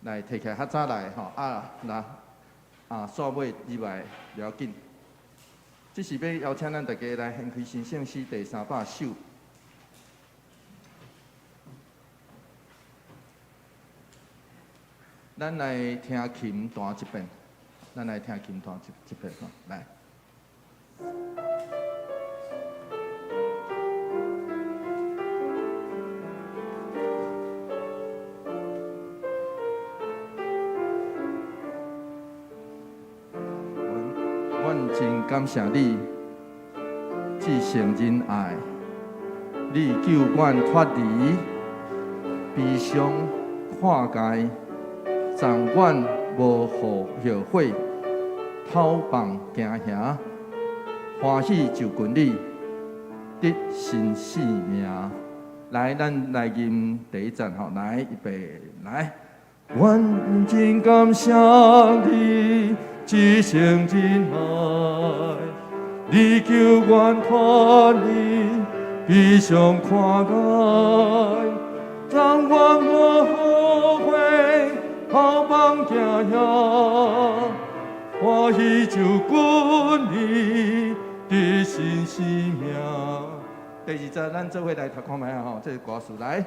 來提起來較早來吼，啊，來啊，煞尾入來袂要緊。這是欲邀請咱大家來掀開新聖詩第300首。咱來聽琴彈一遍，咱來聽琴彈一遍吼，來。阮真感謝你，至聖仁愛，你救阮脫離悲傷看界，贈阮無後悔，透放驚嚇，歡喜就近你，得新生命。來，咱來吟第一節吼，來，預備，來。阮真感謝你，至聖仁愛，你救阮脫離悲傷看界，贈阮無後悔，透放驚嚇，歡喜就近你，得新生命。第二節，咱做伙來讀看覓仔吼，這個歌詞來，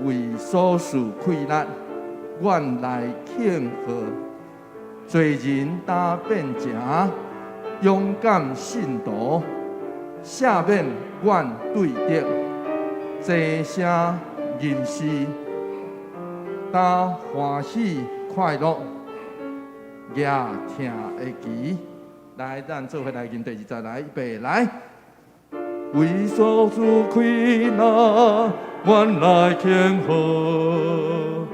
為所事氣力，阮來慶賀。罪人擔變成勇敢信徒，赦免阮對敵，齊聲吟詩，擔歡喜快樂，舉疼的旗。來，咱做伙來吟第二節，來，預備，來。為所事氣力，阮來慶賀。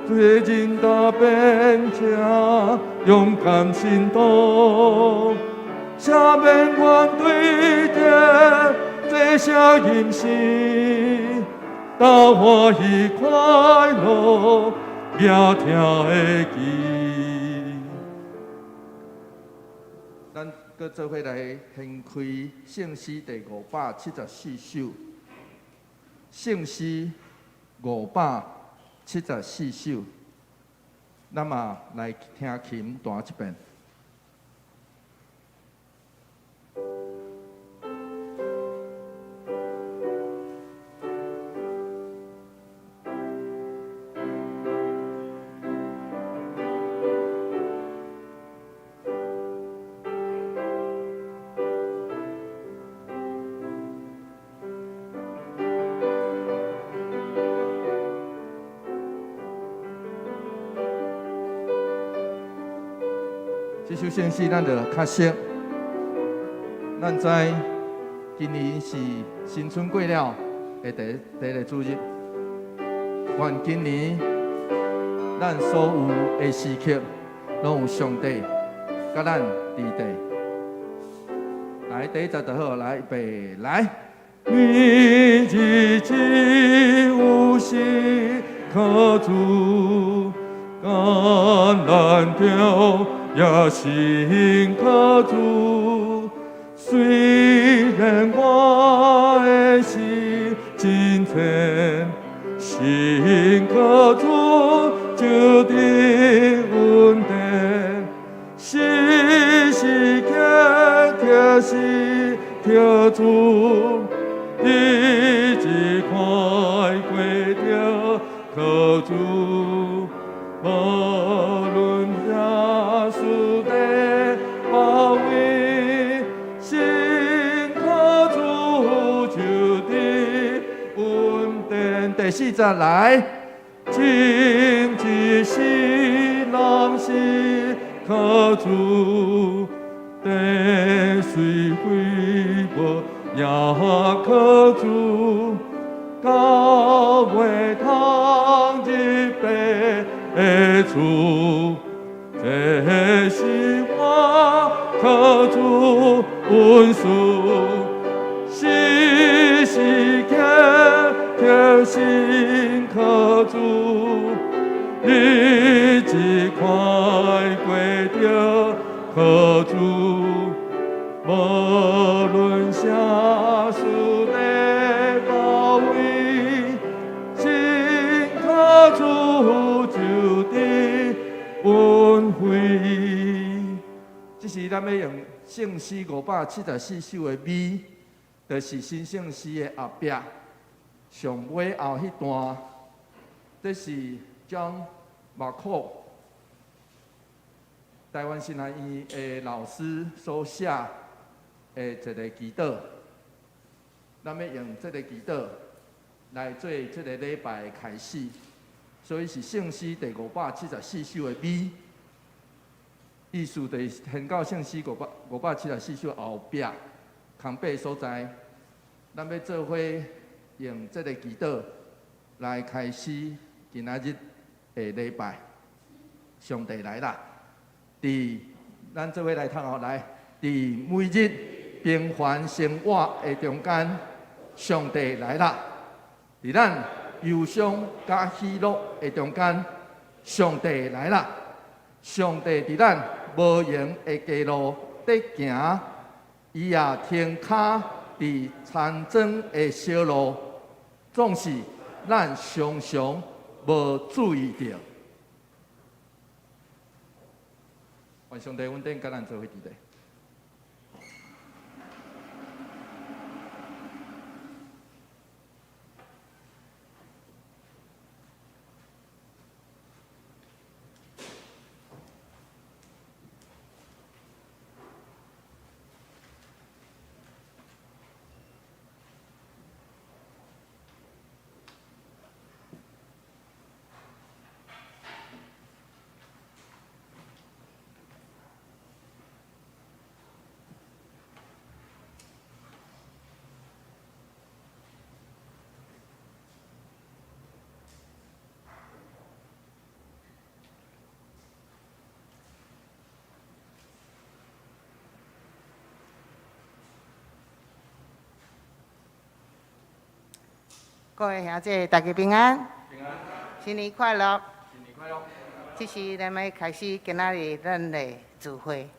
罪人擔變成勇敢信徒，赦免阮對敵，齊聲吟詩，擔歡喜快樂，舉疼的旗。咱閣做伙來掀開聖詩第574首，聖詩574首，咱嘛來聽琴彈一遍。這首聖詩咱就較熟，咱知今年是新春過了的第一個主日，願今年咱所有的時刻，攏有上帝佮咱佇底。來，第一節就好，來，預備，來。你日子有時可住，艱難中也信靠主。雖然我的心真淺，信靠主就得恩典，時時刻刻信靠主，日子快過著靠主，無論耶穌的包圍，信靠主就得恩典。第四節來，真一世人信靠主，地雖非無也靠主，到尾通入父的厝，這是我靠主恩賜，時時刻刻信靠主，日子快過著靠主，無論啥事的包圍，信靠主就得恩惠。這是咱欲用聖詩574首的尾，就是新聖詩的後壁上尾後彼段，這是將馬可台灣神學院的老師所寫的一个祈禱，咱欲用這个祈禱來做這个禮拜的開始，所以是聖詩第574首的尾，意思就是先到聖詩574首後壁空白所在，咱欲做伙用這个祈禱來開始今仔日的禮拜。上帝來啦！佇咱做伙來讀哦，來，佇每日平凡生活的中間，上帝來啦！佇咱憂傷佮喜樂的中間，上帝來啦！上帝佇咱無閒的街路佇行，伊也停跤佇田莊的小路，總是咱常常無注意著。願上帝恩典佮咱做伙佇咧。各位兄弟，大家平安，平安，新年快樂！新年快樂！這是咱欲開始今仔日咱的聚會。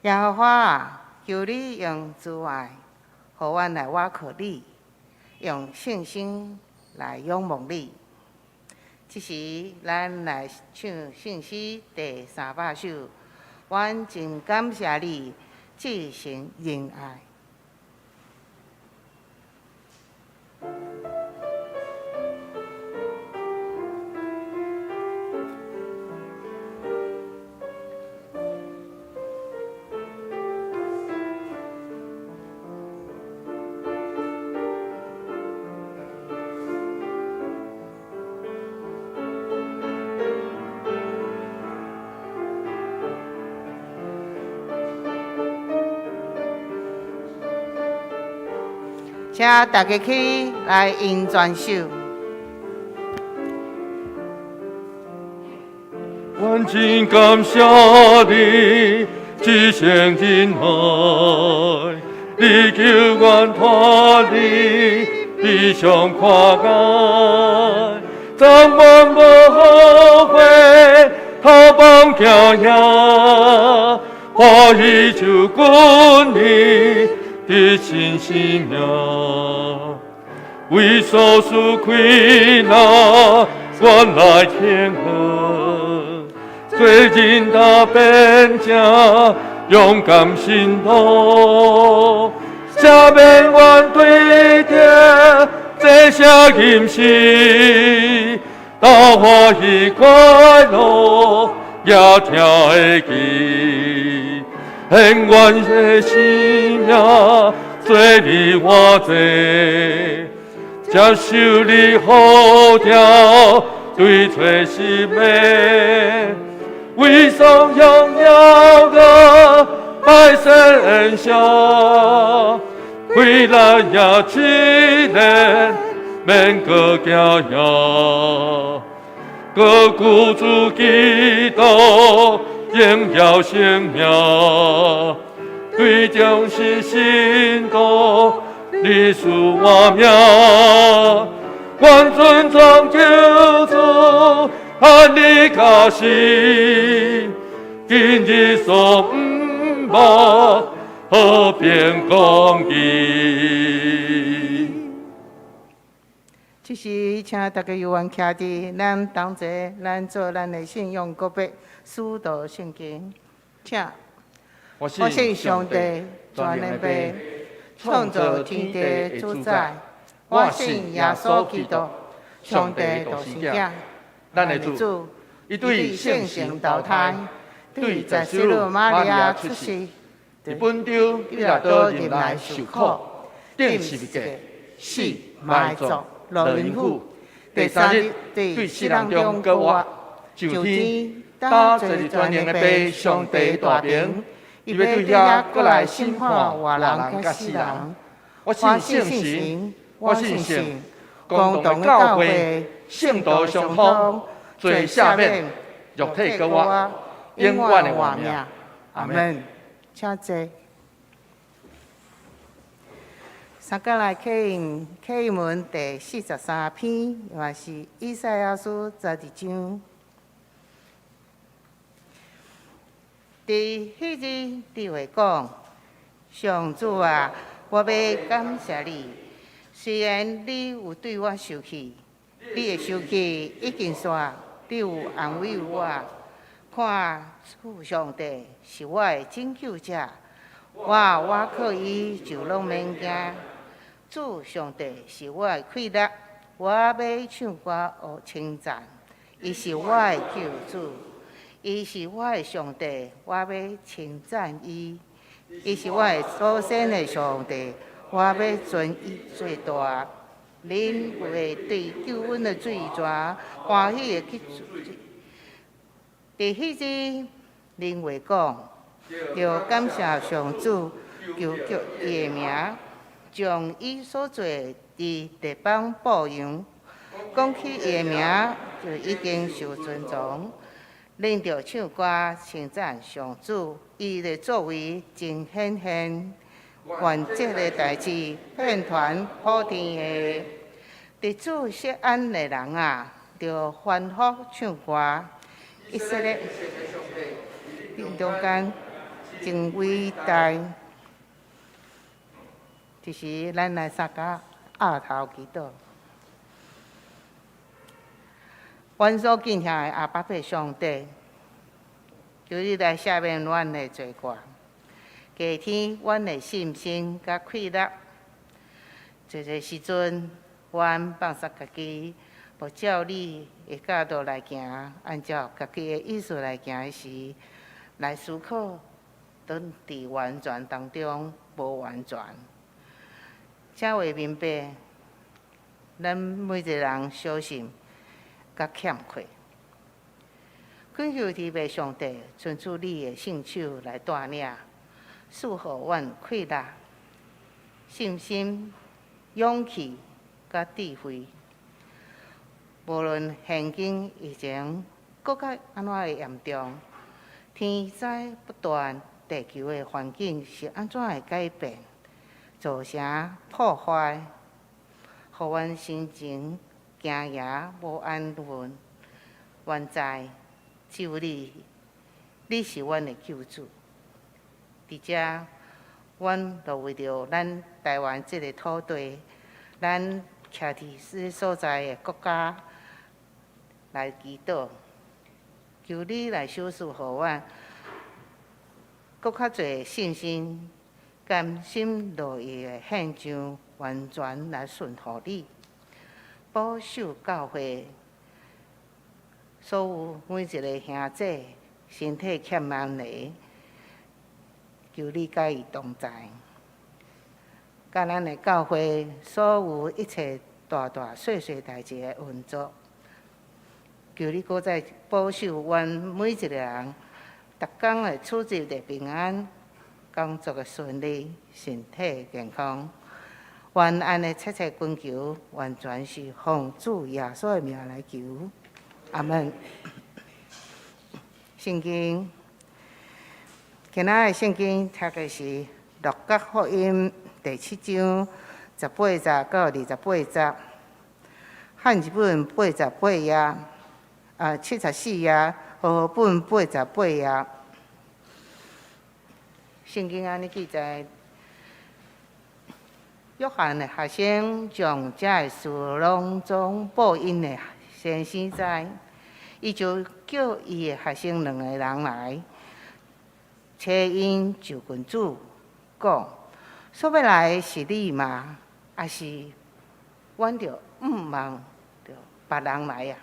耶和華啊，求你用慈愛，予阮來倚靠你，用信心來仰望你。這時，咱來唱聖詩第300首。阮真感謝你，至聖仁愛。請大家起來用轉手。阮真感謝你，至聖仁愛，你救阮脫離悲傷苦界，縱阮無後悔，頭幫行遐，歡喜就阮你的新生命，為所受困難，阮來慶賀。做人踏變正，勇敢行動，赦免阮對天這些吟詩，大歡喜快樂也聽會記，獻阮的生命做你活祭，接受你呼召對揣心的。為頌榮耀歌，拜聖像，為咱也七年免閣驚嚇，閣救主基督榮耀生命，對忠實信徒你賜活命，願尊崇救主。按你家時，今日所毋捌和平公義。這時，請大家有緣徛佇咱同齊，咱做咱的信仰告白，使徒信經，請。我我信上帝，全能父，創造天地的主宰。我信耶穌基督，上帝獨生囝。咱的主，伊對聖神投胎，對十修女瑪利亞出世，佇本丟彼拉多入內受苦，釘十字架，死埋葬，落陰府，第三日對死人中閣活，上天，搭坐佇全能的父上帝大爿，伊欲對遐閣來審判活人佮死人。我信聖神，我信聖公同的教會，聖徒相通，罪赦免，肉體閣活，永遠的活命。阿門。請坐。三個來啟用啟用文第43篇，嘛是以賽亞書12章。佇彼日，你會講：上主啊，我欲感謝你，雖然你有對我受氣，你的受氣已經煞，你有安慰我。看，主上帝是我的拯救者，我倚靠伊就攏免驚。主上帝是我的氣力，我欲唱歌予稱讚。伊是我的救主，伊是我的上帝，我欲稱讚伊。伊是我的祖先的上帝，我欲尊伊做大。恁會對救阮的水泉歡喜的去。佇彼日，恁會講，著感謝上主，求告伊的名，將伊所做佇列邦報揚，講起伊的名，就已經受尊崇。恁著唱歌稱讚上主，伊的作為真顯現，願這个代誌遍傳普天下。佇主錫安的人啊，著歡呼唱歌。以色列中間真偉大，這時咱來三甲額頭祈禱。阮所敬虔的阿爸父上帝，求你來赦免阮的罪過，加添阮的信心佮氣力。濟濟時陣，阮放捒家己，無照你的教導來行，按照家己的意思來行的時，來思考，當佇完全當中無完全。才會明白，咱每一个人小心佮欠缺。懇求天父上帝，伸出你的聖手來帶領，賜予阮氣力、信心、勇氣佮智慧。無論現今疫情閣較按怎的嚴重？天災不斷，地球的環境是按怎的改變，造成破壞，予阮心情驚訝無安穩。阮知只有你，你是阮的救主。佇遮，阮就為著咱台灣這个土地，咱徛佇這所在的國家來祈禱，求你來賞賜予阮，閣較濟信心，甘心樂意的獻上，完全來順服你，保守教會所有每一个兄姐身體欠安的，求你佮伊同在，佮咱的教會所有一切大大細細代誌的運作，求你閣再保守阮每一个人，逐工的出入的平安，工作的順利，身體健康。願按呢切切懇求，完全是奉主耶穌的名來求，阿門。聖經，今仔的聖經讀的是《路加福音》第七章十八節到28節，漢字本88頁，啊74頁，和合本88頁。聖經按呢記載。約翰的學生將這个事攏總報𪜶的先生知，伊就叫伊的學生兩个人來，請𪜶就問主講：所欲來的是你嗎？抑是阮著向望著別人來啊？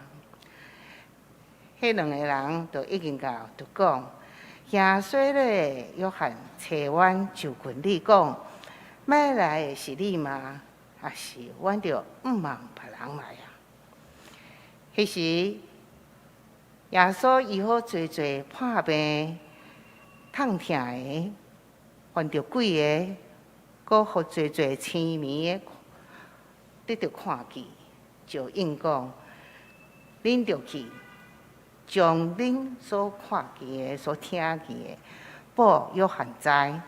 彼兩个人就已經到，就講：行洗禮的約翰差阮就問你講，欲來的是你嗎？抑是阮著向望別人來啊？彼時，耶穌醫好濟濟破病、痛疼的、犯著鬼的，閣予濟濟青盲的得著看見，就應講：恁著去，將恁所看見的、所聽見的，報約翰知。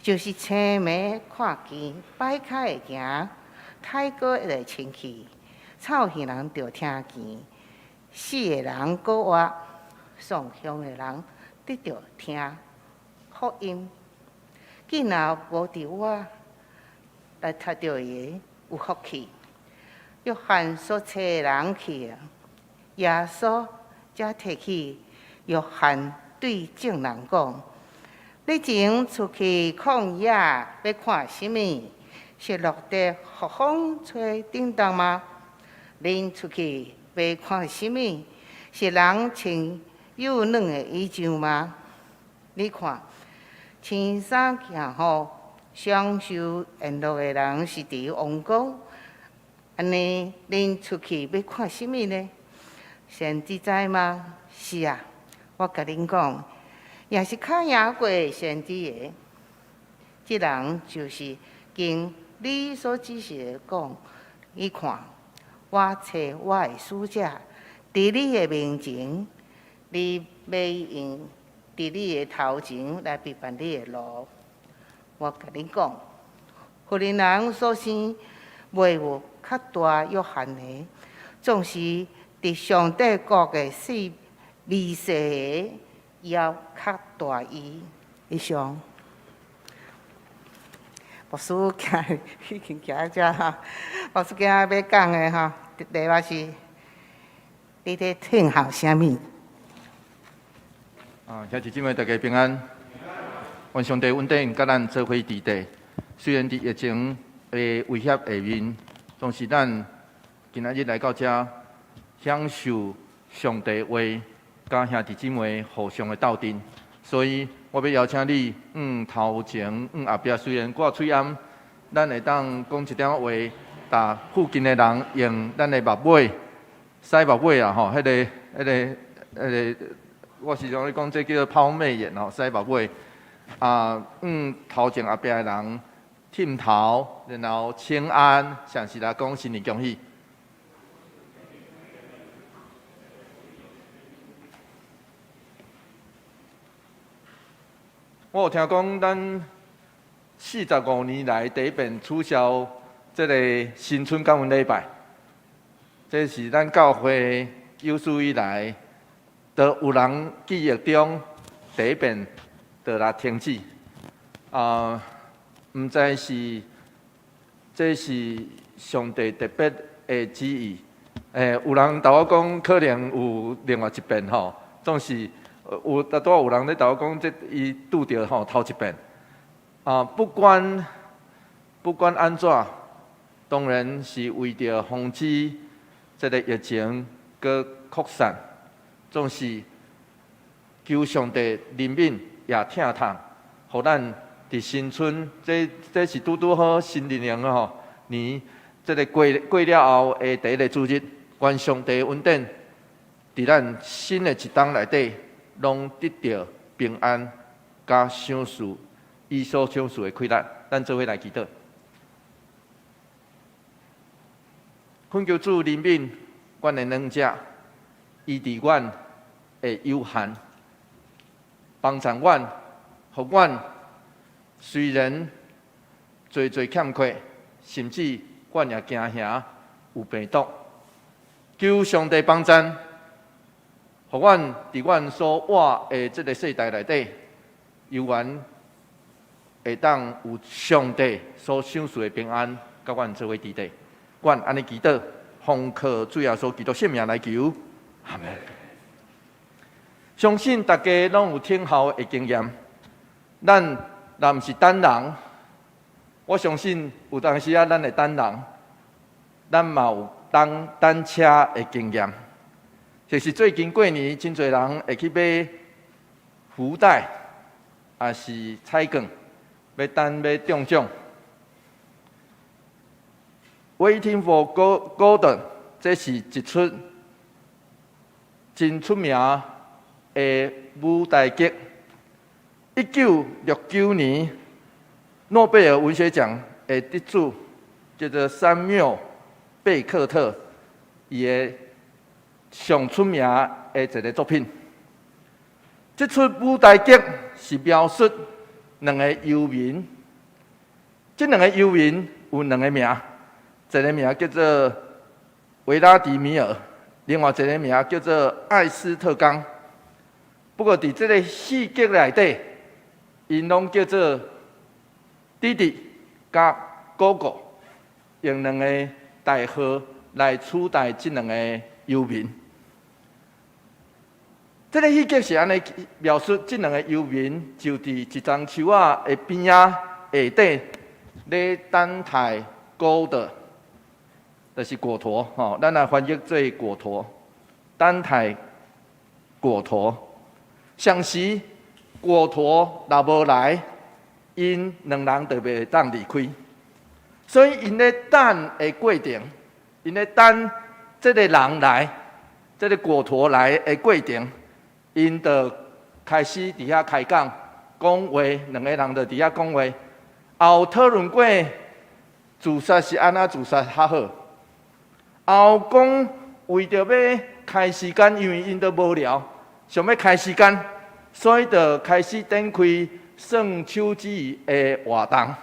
就是青盲看見，跛跤會行，癩瘧會清去，臭耳人著聽見，死的人閣活，喪鄉的人得著聽福音。囝若無佇我來讀著伊的有福氣。約翰所差的人去啊，耶穌才提起約翰對眾人講：日前出去曠野欲看啥物？是落地予風吹振動嗎？恁出去欲看啥物？是人穿幼嫩的衣裳嗎？你看，穿衫行雨，享受宴樂的人是佇王宮。按呢，恁出去欲看啥物呢？先知哉嗎？是啊，我共恁講，也是較贏過先知的。這人就是經你所指示的講，你看，我差我的使者佇你的面前，你欲用佇你的頭前來預備你的路。我共恁講，婦人人所生，袂有較大約翰的，總是佇上帝國的細微細的，也較大伊。以上。牧師今已經徛遮吼，牧師今仔欲講的吼，題目是你咧聽候啥物？啊，兄弟姊妹大家平安。願上帝恩典佮咱做伙佇地。雖然佇疫情的威脅下面，總是咱今仔日來到遮，享受上帝話，佮兄弟姊妹互相的鬥陣。所以我欲邀請你，向頭前，向後壁，雖然掛喙罨，咱會當講一點仔話，共附近的人用咱的目尾，使目尾啊吼，彼个、彼个、彼个，我時常咧講，這叫做拋媚眼吼，使目尾。啊，向頭前後壁的人點頭，然後請安，嘗試來講新年恭喜。我有聽講，咱45年來第一遍取消這个新春感恩禮拜，這是咱教會有史以來，都有人記憶中第一遍就來停止。啊，毋知是這是上帝特別的旨意。有人同我講，可能有另外一遍吼，總是有，拄仔有人咧同我講，這伊拄著吼頭一遍。啊，不管按怎，當然是為著防止這个疫情閣擴散，總是求上帝憐憫也疼痛，予咱佇新春，這是拄拄好新曆年吼年，這个過了後的第一个主日，願上帝恩典，佇咱新的一冬內底，攏得著平安佮賞賜，伊所賞賜的快樂。咱做伙來祈禱。懇求主憐憫阮的軟弱，醫治阮的有限，幫助阮，予阮雖然濟濟欠缺，甚至阮也驚嚇有病毒。求上帝幫贊，予阮佇阮所活的這个世代內底，猶原會當有上帝所賞賜的平安，佮阮做伙佇底。阮按呢祈禱，奉靠主耶穌基督聖名來求，阿們。相信大家攏有等候的經驗，咱若毋是等人，我相信有當時啊，咱會等人，咱嘛有等等車的經驗。就是最近過年，真濟人會去買福袋，抑是彩券，欲等欲中獎。Waiting for Godot，這是一齣真出名的舞台劇。1969年諾貝爾文學獎的得主叫做山繆貝克特，伊的上出名的一个作品。這齣舞台劇是描述兩个遊民，這兩个遊民有兩个名，一个名叫做維拉迪米爾，另外一个名叫做艾斯特岡。不過，佇這个戲劇內底，𪜶攏叫做弟弟佮哥哥，用兩个代號來取代這兩个遊民。這个戲劇是按呢描述，這兩个遊民就佇一叢樹仔的邊仔下底咧等待果陀，就是果陀吼，咱來翻譯做果陀，等待果陀。相時果陀若無來，𪜶兩人就袂當離開。所以𪜶咧等的過程，𪜶咧等這个人來，這个果陀來的過程，𪜶就開始佇遐開講講話，兩個人就佇遐講話，也有討論過自殺是按怎自殺較好，也有講為著欲開時間，因為𪜶都無聊，想欲開時間，所以就開始展開耍手指的活動。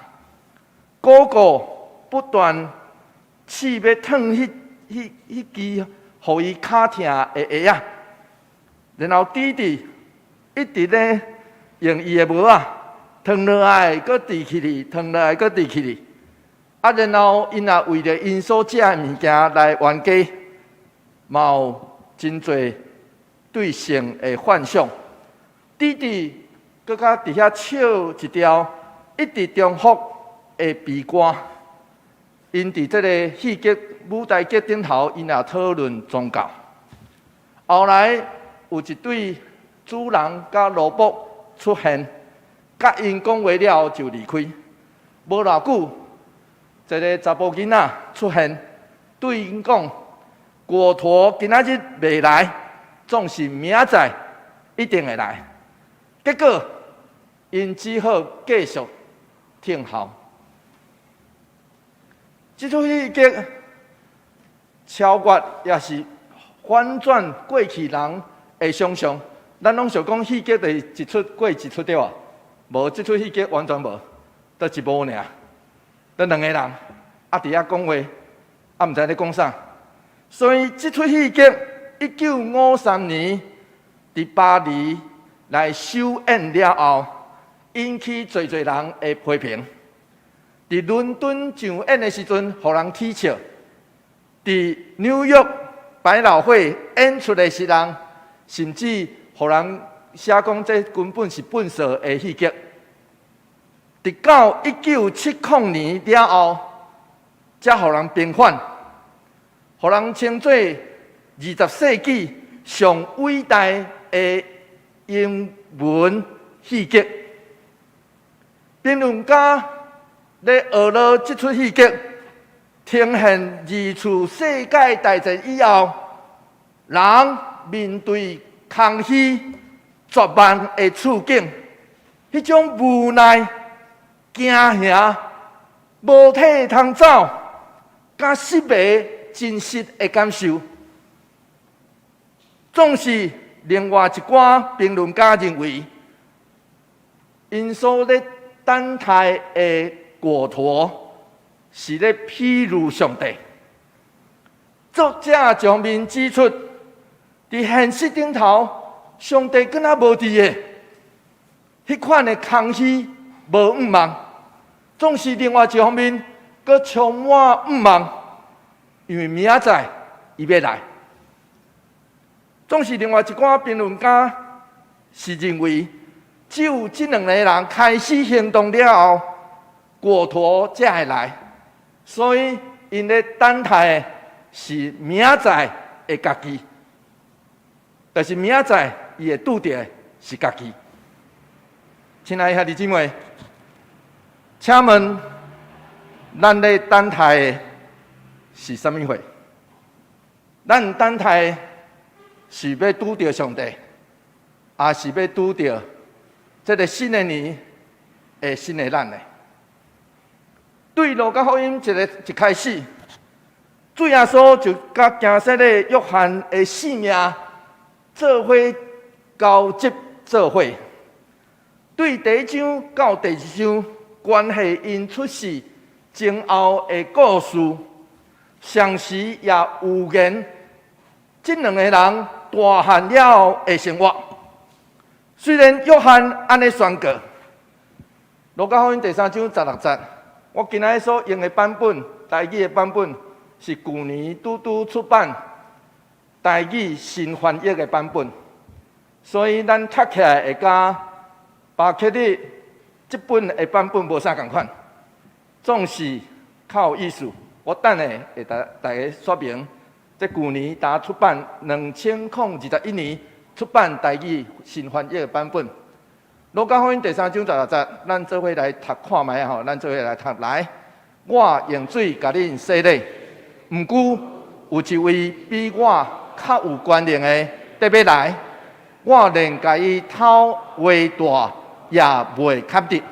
哥哥不斷試欲褪彼支予伊跤疼的鞋仔，然後弟弟一直咧用伊的帽仔褪落來，閣疊起去，褪落來，閣疊起去。啊，然後𪜶也為著𪜶所食的物件來冤家，嘛有真濟對性的幻想。弟弟閣較佇遐唱一條一直重複的悲歌。𪜶佇這个戲劇舞台劇頂頭，𪜶也討論宗教。後來有一對主人佮奴僕出現，佮𪜶講話了後就離開。無偌久，一个查埔囡仔出現，對𪜶講：果陀今仔日袂來，總是明仔載一定會來。結果，𪜶只好繼續等候。這齣戲劇超越，抑是反轉過去人的想象。咱攏想講戲劇就是一齣過一齣對無？無這齣戲劇完全無，得一幕爾，得兩個人，啊佇遐講話，啊毋知咧講啥。所以這齣戲劇1953年佇巴黎來首演了後，引起濟濟人的批評。佇倫敦上演的時陣，予人恥笑；佇紐約百老匯演出的時陣，甚至予人寫講這根本是糞埽的戲劇。直到1970年了後，才予人平反，予人稱做20世紀上偉大的英文戲劇。評論家咧學了這齣戲劇，呈現二次世界大戰以後，人面對空虛、絕望的處境，彼種無奈、驚嚇、無體通走、佮失迷真實的感受。總是另外一寡評論家認為，𪜶所咧等待的果陀是咧譬喻上帝。作者上面指出，佇現實頂頭，上帝敢若無佇的，彼款的空虛無向望，總是另外一方面，閣充滿向望，因為明仔載伊欲來。總是另外一寡評論家是認為，只有這兩个人開始行動了後，果陀才會來，所以𪜶咧等待的是明仔載的家己，但是明仔載伊會拄著的是家己。親愛的兄弟姊妹，請問咱咧等待的是啥物貨？咱等待的是欲拄著上帝，抑是欲拄著這个新的年的新的咱呢？對路加福音一个一開始，主耶穌就佮行洗禮約翰的性命做伙交接做伙。對第一章到第二章關係𪜶出世前後的故事，同時也預言這兩个人大漢了後的生活。雖然約翰按呢宣告，路加福音第三章十六節，我今仔日所用的版本，台語的版本是舊年拄拄出版台語新翻譯的版本，所以咱讀起來會佮巴克利這本的版本無啥仝款，總是較有意思。我等下會共大家說明，這舊年剛出版2021年出版台語新翻譯的版本。路加福音第三章十六節，咱做伙來讀看覓吼，咱做伙來讀來。我用水共恁洗禮，毋過有一位比我較有權能的得欲來，我連共伊頭鞋帶也袂堪得。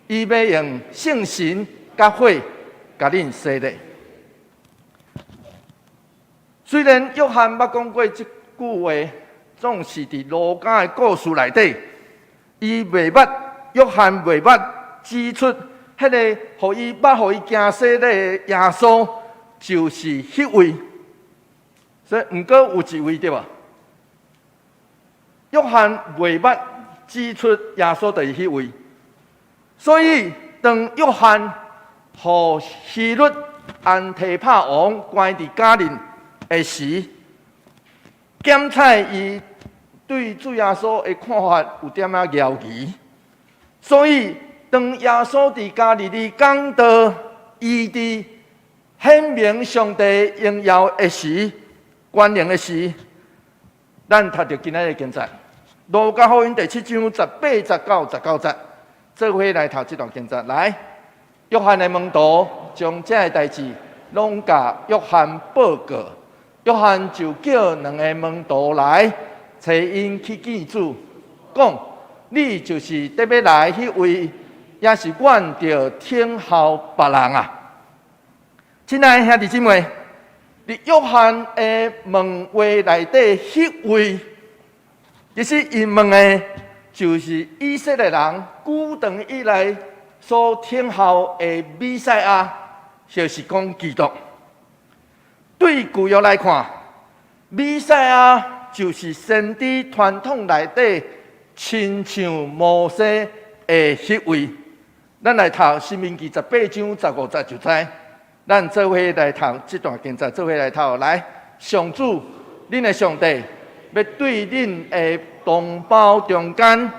伊欲用聖神佮火共恁洗禮。雖然約翰捌講過這句話，總是佇路加的故事內底，伊袂捌約翰袂捌指出，彼个予伊捌予伊行洗禮的耶穌就是彼位。所以，毋過有一位對無？約翰袂捌指出耶穌就是彼位，所以當約翰予希律安提帕王關佇監裡的時，檢採伊對主耶穌的看法有點仔猶疑，所以當耶穌佇加利利講道、醫治、顯明上帝榮耀的時，權能的時，咱讀著今仔日的經節，路加福音第七章18節到19節，做伙來讀這段經節。來，約翰的門徒將這个代誌攏共約翰報告，約翰就叫兩个門徒來，差𪜶去見主，講：你就是得欲來彼位，抑是阮著等候別人啊？親愛的兄弟姊妹，佇約翰的問話內底，彼位，其實𪜶問的就是以色列人古長以來所等候的彌賽亞，就是講基督。對舊約來看，彌賽亞就是先知傳統內底親像摩西的彼位。咱來讀申命記18章15節就知。咱做伙來讀這段經節，做伙來讀來。上主，恁的上帝欲對恁的同胞中間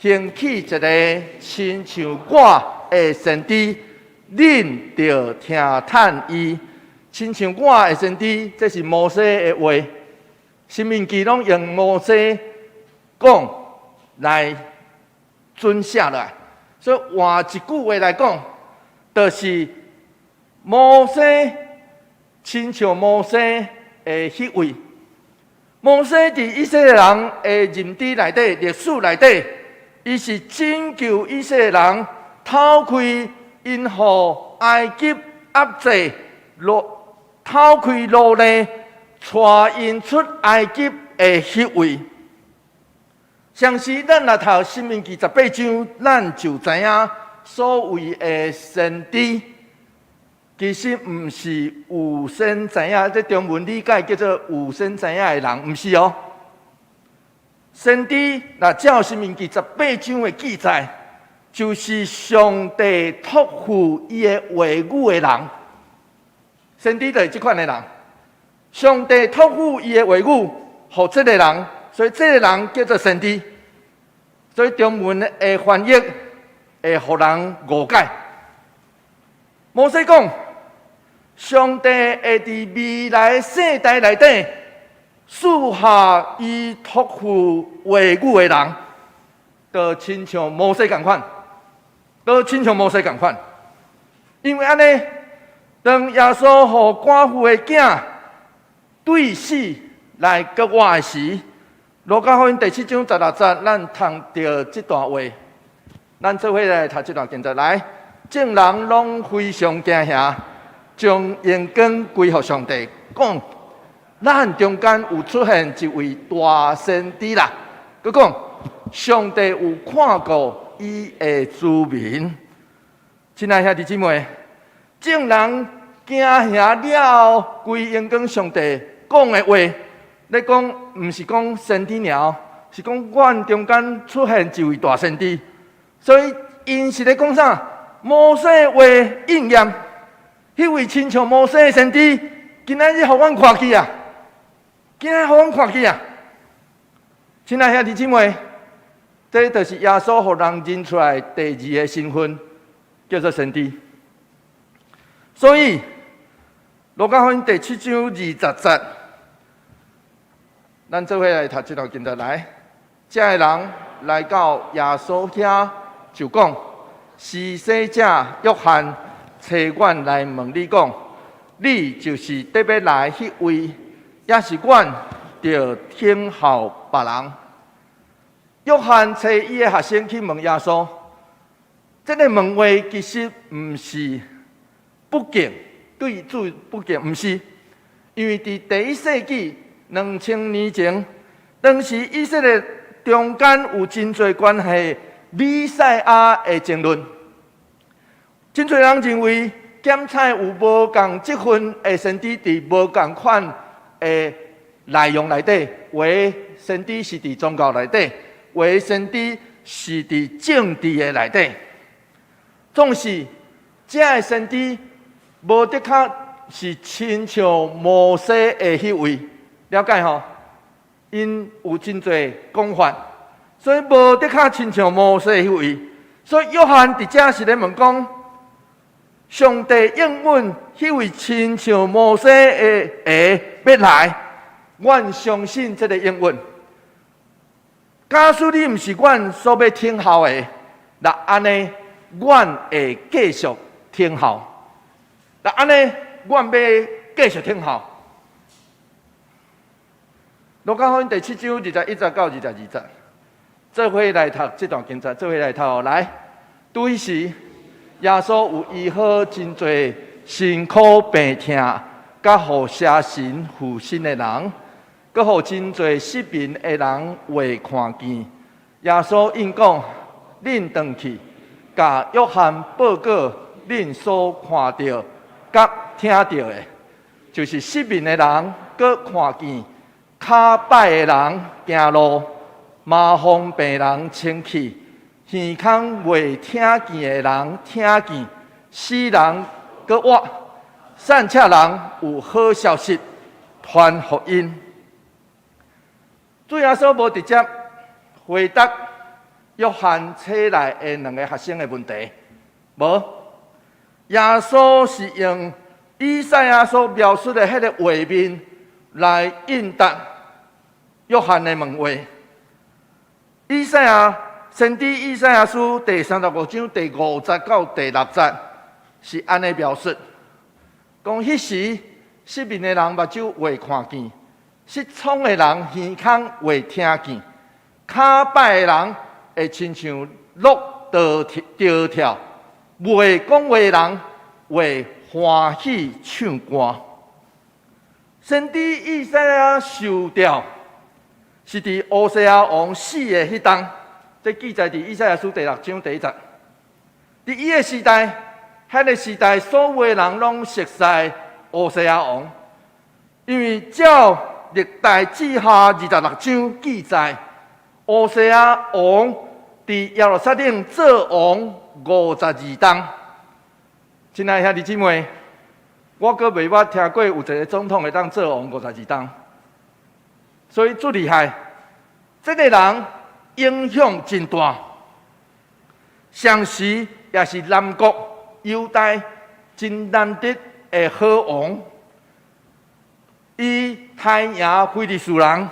興起一個親像我的先知，恁著聽趁伊。親像我的先知，這是摩西的話。申命記攏用摩西講來準寫來，所以換一句話來講，就是摩西親像摩西的彼位。摩西佇以色列人的認知內底、歷史內底，伊是拯救以色列人脫開𪜶予埃及壓制、脫開奴隸，帶𪜶出埃及的彼位。相時咱若讀申命記十八章，咱就知影所謂的先知，其實毋是預先知影，這中文理解叫做預先知影的人，毋是哦。先知若照申命記十八章的記載，就是上帝託付伊的話語的人。先知就是這款的人，上帝託付伊的話語，予這个人，所以這个人叫做先知。所以中文的翻譯會予人誤解。摩西講，上帝會佇未來世代內底賜下伊託付話語的人，就親像摩西仝款，就親像摩西仝款。因為按呢，當耶穌予寡婦的囝對死來復活的時，路加福音第七章十六節，咱讀著這段話，咱做伙來讀這段經節來。眾人攏非常驚嚇，將榮光歸予上帝，講咱中間有出現一位大先知啦。閣講上帝有看顧伊的子民。親愛兄弟姊妹，眾人驚嚇了後，歸榮光上帝講的話，咧講毋是講先知爾，是講阮中間出現一位大先知，所以𪜶是咧講啥？摩西話應驗，彼位親像摩西的先知，今仔日予阮看見啊！今仔日予阮看見啊！親愛兄弟姊妹，這就是耶穌予人認出來第二个身份，叫做先知。所以，路加福音第七章20節，咱做伙來讀這段經節來。這个人來到耶穌遐，就講：施洗者約翰差阮來問你講，你就是得欲來彼位，抑是阮著等候別人？約翰差伊的學生去問耶穌，這个問話其實毋是不敬，對主不敬，毋是，因為佇第一世紀2000年前，當時以色列中間有真濟關係彌賽亞的爭論，真濟人認為檢採有無仝職份的先知佇無仝款的內容內底，有的先知是佇宗教內底，有的先知是佇政治的內底。總是這个先知無的確是親像摩西的彼位，了解吼？𪜶有真濟講法，所以無的確親像摩西彼位。所以約翰佇遮是咧問講，上帝應允彼位親像摩西的的欲來，阮相信這个應允。假使你毋是阮所欲等候的，若按呢，阮會繼續等候。若按呢，阮欲繼續等候。路加福音第七章21節到22節，做伙來讀這段經節，做伙來讀來。拄彼時，耶穌有醫好真濟身苦病痛，佮予邪神附身的人，閣予真濟失明的人話看見。耶穌應講：恁轉去，共約翰報告恁所看著佮聽著的，就是失明的人閣看見，跤擺的人行路，麻風病人清氣，耳孔袂聽見的人聽見，死人閣活，散赤人有好消息傳福音。主耶穌無直接回答約翰差來的兩个學生的問題，無。耶穌是用以賽亞所描述的彼个畫面來應答約翰的問話。以賽亞先知以賽亞書第三十五章第五節到第六節是按呢描述，講彼時失明的人目睭會看見，失聰的人耳孔會聽見，跤擺的人會親像鹿趒跳，袂講話的人會歡喜唱歌。先知以賽亞受調是佇烏西亞王死的彼冬，這記載佇以賽亞書第六章第一節。佇伊的時代，彼个時代所有的人攏熟悉烏西亞王，因為照歷代志下二十六章記載，烏西亞王佇耶路撒冷做王五十二冬。親愛兄弟姊妹，我閣袂捌聽過有一个總統會當做王五十二冬，所以足厲害。這个人影響真大，同時也是南國猶大真難得的好王。伊刣贏非利士人，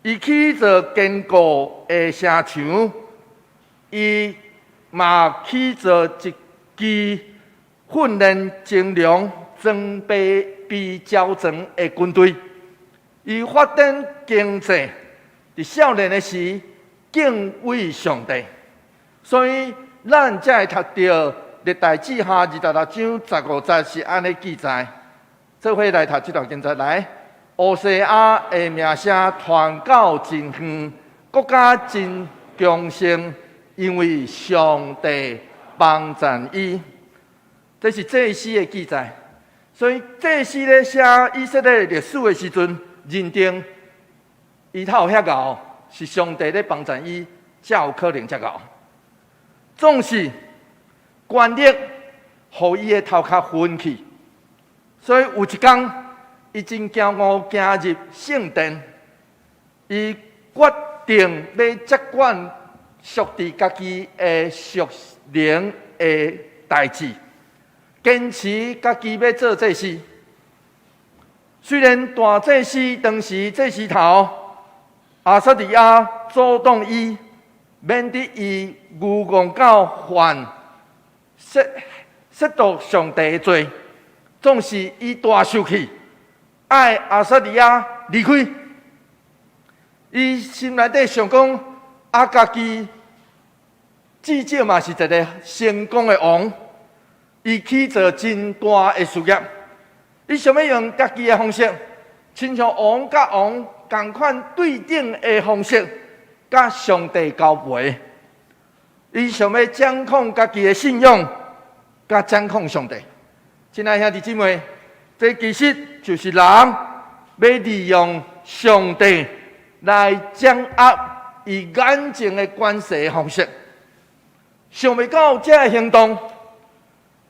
伊起造堅固的城牆，伊嘛起造一支訓練精良、裝備備齊全的軍隊。伊發展經濟，佇少年的時敬畏上帝，所以咱才會讀著歷代志下二十六章十五節是按呢記載。做伙來讀這段經節來，烏西亞的名聲傳到真遠，國家真強盛，因為上帝幫贊伊。這是祭司的記載，所以祭司咧寫以色列歷史的時陣，認定伊頭遐𠢕是上帝咧幫贊伊，才有可能遮𠢕。總是權力予伊的頭殼昏去，所以有一工，伊真驕傲行入聖殿，伊決定欲接管屬佇家己的屬靈的代誌，堅持家己欲做祭司。雖然大祭司當時祭司頭亞撒利雅阻擋伊，免得伊愚戇到犯褻褻瀆上帝的罪，總是伊大受氣，愛亞撒利雅離開。伊心內底想講，啊，家己至少嘛是一个成功的王，伊起造真大的事業，伊想欲用家己的方式，親像王佮王仝款對等的方式，佮上帝交陪。伊想欲掌控家己的信仰，佮掌控上帝。親愛兄弟姊妹，這其實就是人欲利用上帝來掌握伊眼前的權勢的方式。想袂到這个行動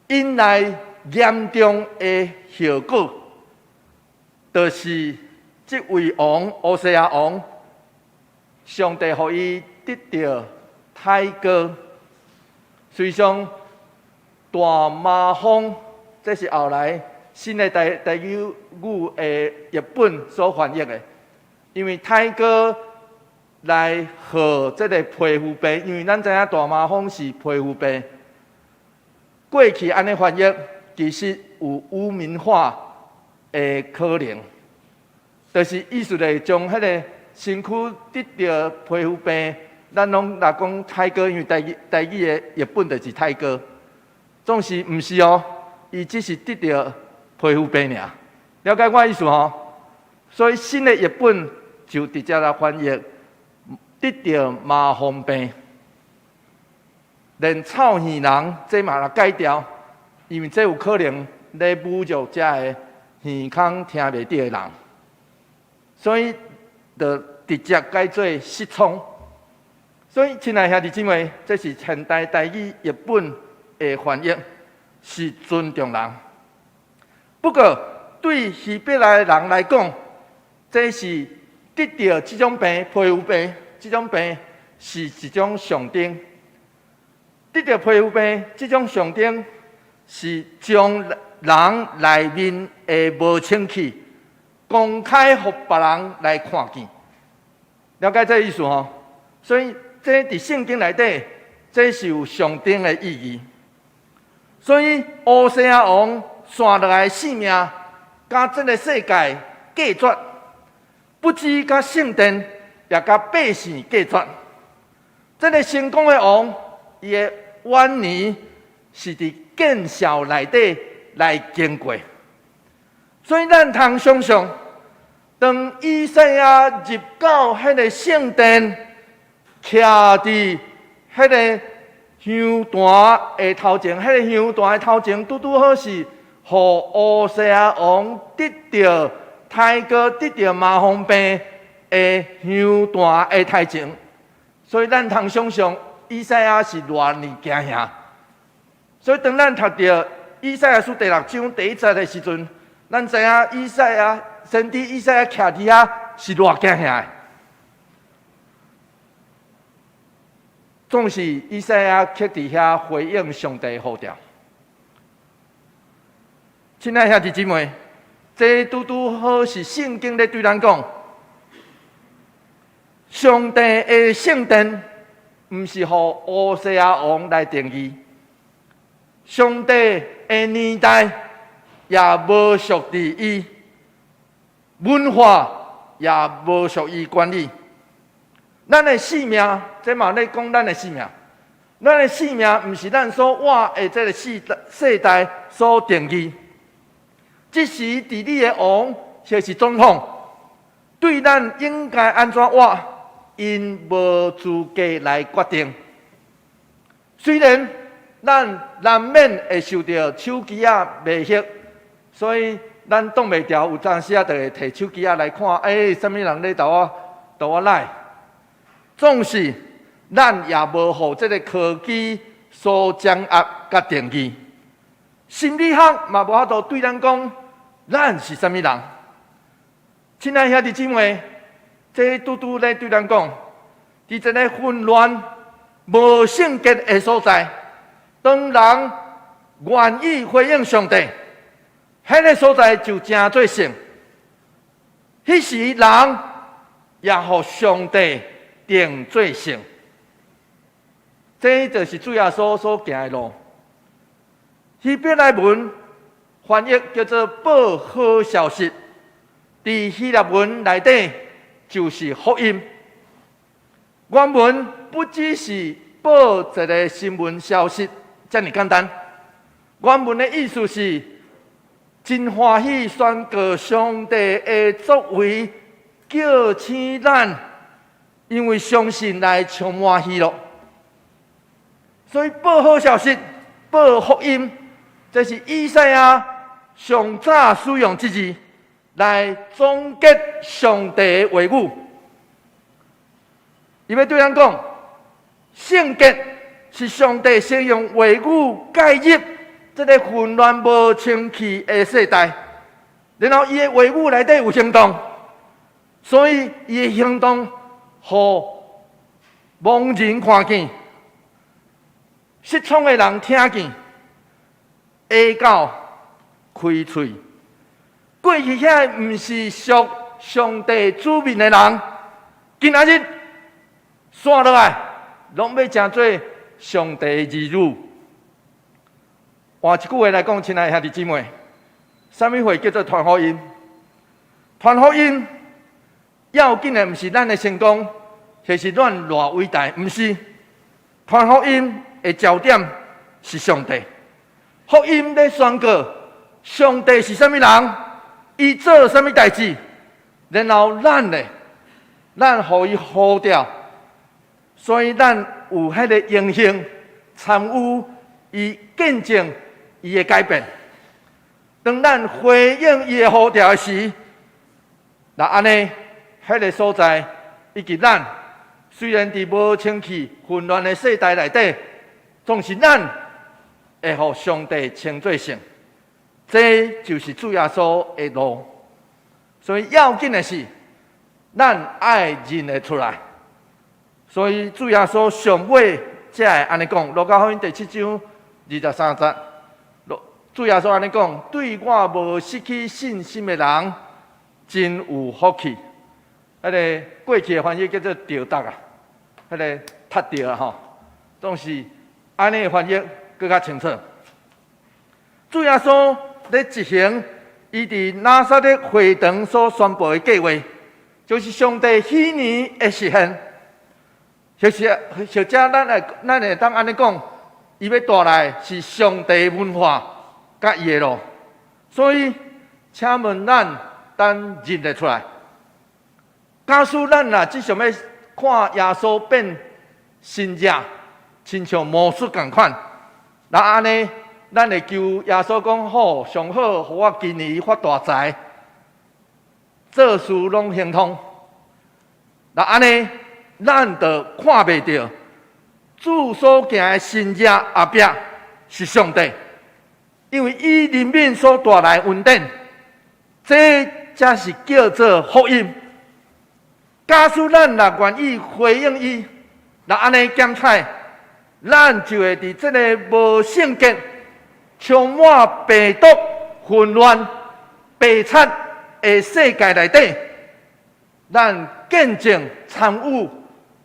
引來嚴重的後果，就是這位王烏西亞王，上帝予伊得著苔膏，隨上大麻風，這是後來新的台台語的譯本所翻譯的，因為苔膏來號這个皮膚病，因為咱知影大麻風是皮膚病。過去按呢翻譯，其實有污名化的可能，就是意思咧，將彼个身軀得著皮膚病，咱攏若講苔膏，因為台語台語的譯本就是苔膏，總是毋是哦，伊只是得著皮膚病爾，了解我意思吼？所以新的譯本就直接來翻譯得著麻風病，連臭耳人這嘛來改掉，因為這有可能咧侮辱遮个耳孔聽袂著的人，所以就直接改做失聰。所以，親愛兄弟姊妹，這是現代台語譯本的翻譯，是尊重人。不過，對希伯來人來講，這是得著這種病，皮膚病，這種病是一種象徵。得著皮膚病，這種象徵是將人內面的無清氣公開予別人來看見。了解這個意思吼？所以，這佇聖經內底，這是有象徵的意義。所以，烏西亞王紲落來性命，佮這个世界隔絕，不止佮聖殿，也佮百姓隔絕。這个成功的王，伊的晚年是佇見笑內底來經過。所以，咱通想像，當以賽亞入到彼个聖殿，徛佇彼个香壇的頭前，彼个香壇的頭前，拄拄好是予烏西亞王得著太過得著麻風病的香壇的頭前。所以咱通想像以賽亞是偌爾驚嚇。所以當咱讀著以賽亞書第六章第一節的時陣，咱知影以賽亞先知以賽亞徛佇遐是偌驚嚇的。總是以賽亞卻佇遐回應上帝呼召。親愛兄弟姊妹，這拄拄好是聖經咧對咱講，上帝的聖殿毋是予烏西亞王來定義，上帝的年代也無屬佇伊，文化也無屬伊管理。咱的性命，這嘛咧講咱的性命。咱的性命毋是咱所活的這个世代所定義。這時佇你的王或是總統，對咱應該按怎活，𪜶無資格來決定。雖然咱難免會受著手機仔迷惑，所以咱擋袂牢，有當時仔就會提手機仔來看，欸，啥物人咧投我 like。總是咱也無予這个科技所掌握佮定義。心理學嘛無法度對咱講，咱是啥物人。親愛兄弟姊妹，這拄拄咧對咱講，佇這个混亂、無聖潔的所在，當人願意回應上帝，彼个所在就成做聖。彼時人也予上帝定做聖，這就是主耶穌所行的路。希伯來文翻譯叫做報好消息，佇希臘文內底就是福音。原文不只是報一个新聞消息遮爾簡單，原文的意思是真歡喜宣告上帝的作為，叫醒咱，因為相信來充滿喜樂。所以報好消息、報福音，這是以賽亞上早使用這字來總結上帝的話語。伊欲對咱講，聖潔是上帝先用話語介入這个混亂無清氣的世代，然後伊的話語內底有行動，所以伊的行動予盲人看見，失聰的人聽見，啞狗開喙。過去遐毋是屬上帝子民的人，今仔日紲落來，攏欲成做上帝的兒女。換一句話來講，親愛兄弟姊妹，啥物貨叫做傳福音？傳福音要緊的毋是咱的成功，或是咱偌偉大，毋是。傳福音的焦點是上帝。福音咧宣告上帝是啥物人，伊做啥物代誌，然後咱咧，咱予伊呼召，所以咱有彼个榮幸參與伊見證伊的改變。當咱回應伊的呼召時，若按呢，彼個所在以及咱雖然佇無清氣混亂的世代內底，總是咱會予上帝稱做聖。這就是主耶穌的路。所以要緊的是，咱愛認會出來。所以主耶穌上尾才會按呢講，路加福音第七章二十三節。主耶穌按呢講：對我無失去信心的人，真有福氣。彼个過去的翻譯叫做著觸啊，彼个觸著啊吼，總是按呢翻譯閣較清楚。主耶穌咧執行伊佇拿撒勒會堂所宣布的計劃，就是上帝禧年的實現。或者咱會當按呢講，伊欲帶來是上帝文化佮伊的路。所以，請問咱當認會出來。假使咱若只想欲看耶穌變神跡，親像魔術仝款，若按呢，咱會求耶穌講好，上好，予我今年發大財，做事攏亨通。若按呢，咱就看袂著主所行的神跡後壁是上帝，因為伊憐憫所帶來恩典，這才是叫做福音。假使咱若願意回應伊，若按呢檢採，咱就會佇這個無聖潔、充滿病毒、混亂、白賊的世界內底，咱見證參與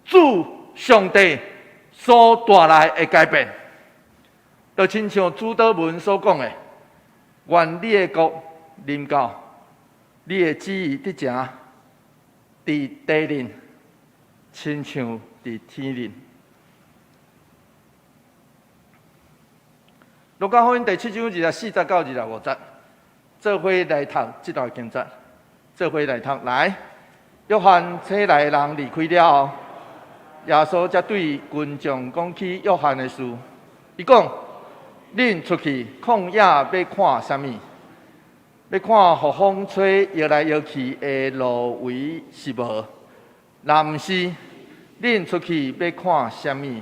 主上帝所帶來的改變，就親像主禱文所講的：願你的國臨到，你的旨意得成佇地面，親像佇天面。路加福音第七章二十四節到二十五節，做伙來讀這段經節，做伙來讀來。約翰差來的人離開了後，耶穌才對群眾講起約翰的事。伊講：恁出去曠野欲看啥物？欲看予風吹搖來搖去的蘆葦是無？若毋是，恁出去欲看啥物？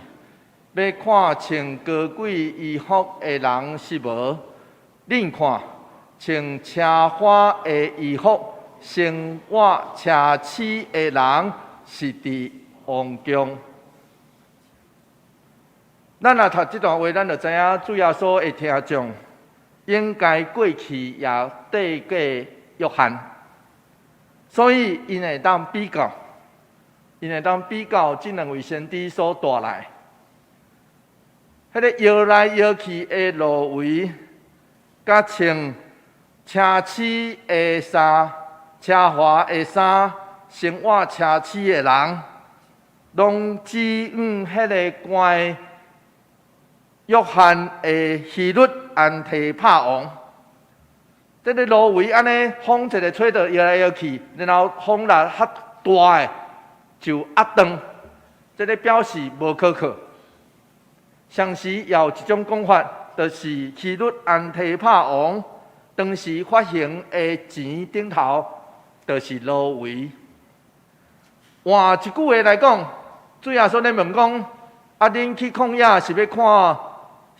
欲看穿高貴衣服的人是無？恁看，穿奢華的衣服、生活奢侈的人是佇王宮。咱若讀這段話，咱就知影主耶穌的聽眾應該過去也綴過約翰，所以𪜶會當比較，𪜶會當比較這兩位先知所帶來，彼个搖來搖去的蘆葦，佮穿奢侈的衫、奢華的衫、生活奢侈的人，攏指向彼个關約翰的希律安提帕王。這个蘆葦按呢風一个吹著搖來搖去，然後風力較大的就壓斷，這个表示無可靠。同時也有一種講法，就是希律安提帕王當時發行的錢頂頭，就是蘆葦。換一句話來講，主耶穌咧問講：啊，恁去曠野是欲看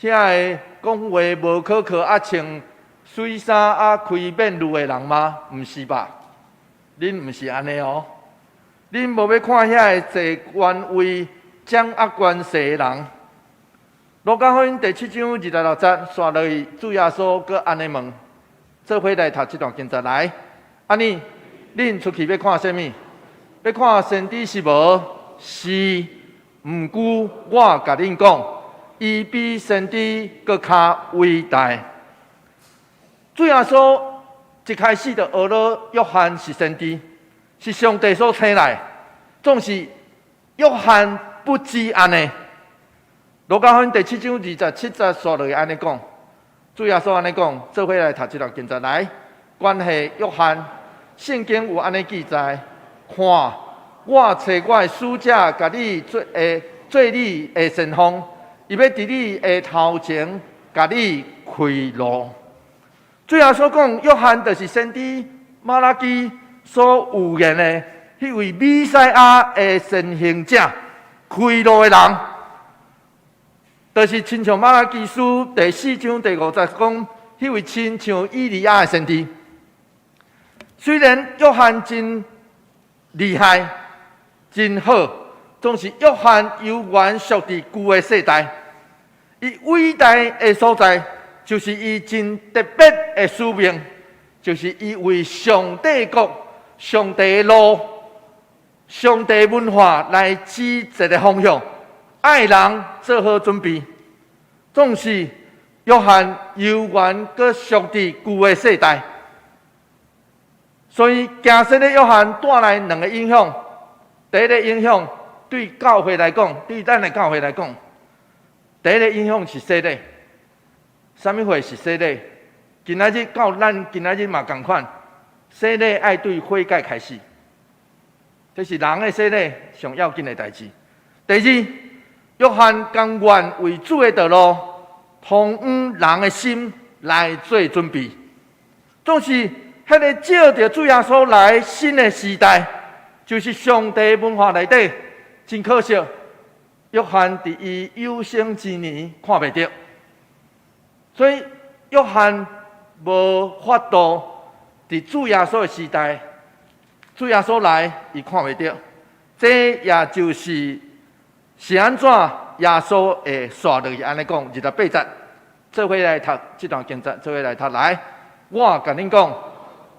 遐个講話無可靠啊，穿媠衫啊，開面具的人嗎？毋是吧？恁毋是按呢哦。恁無欲看遐个坐權位、掌握權勢的人。路加福音第七章二十六節，紲落去，主耶穌閣按呢問，做伙來讀這段經節來。按呢，恁出去欲看啥物？欲看先知是無？是，毋過我共恁講，伊比先知閣較偉大。主耶穌一開始就學了約翰是先知，是上帝所差來，總是約翰不止按呢。路加福音第七章二十七節紲落去按呢講，主耶穌按呢講，做伙來讀這段經節來。關係約翰，聖經有按呢記載，看，我差我的使者，共你做你的先鋒，伊欲佇你的頭前，共你開路。主耶穌講，約翰就是先知瑪拉基所預言的彼位彌賽亞的先行者，開路的人，就是親像瑪拉基書第四章第五節講，彼位親像以利亞的先知。雖然約翰真厲害、真好，總是約翰猶原屬佇舊的世代。伊偉大的所在，就是伊真特別的使命，就是伊為上帝國、上帝的路、上帝文化來指一个方向，愛人做好準備。總是約翰猶原閣屬佇舊的世代，所以行洗禮約翰帶來兩个影響。第一个影響對教會來講，對咱的教會來講，第一个影響是洗禮。啥物貨是洗禮？今仔日到咱今仔日嘛仝款，洗禮愛對悔改開始，這是人的洗禮上要緊的代誌。第二，約翰甘願為主的道路，通往人的心來做準備，總是彼个照著主耶穌來新的時代，就是上帝文化內底，真可惜，約翰佇伊有生之年看袂著，所以約翰無法度佇主耶穌的時代，主耶穌來，伊看袂著。這也就是是按怎耶穌會紲落去按呢講，28節，做伙來讀這段經節，做伙來讀來。我共恁講，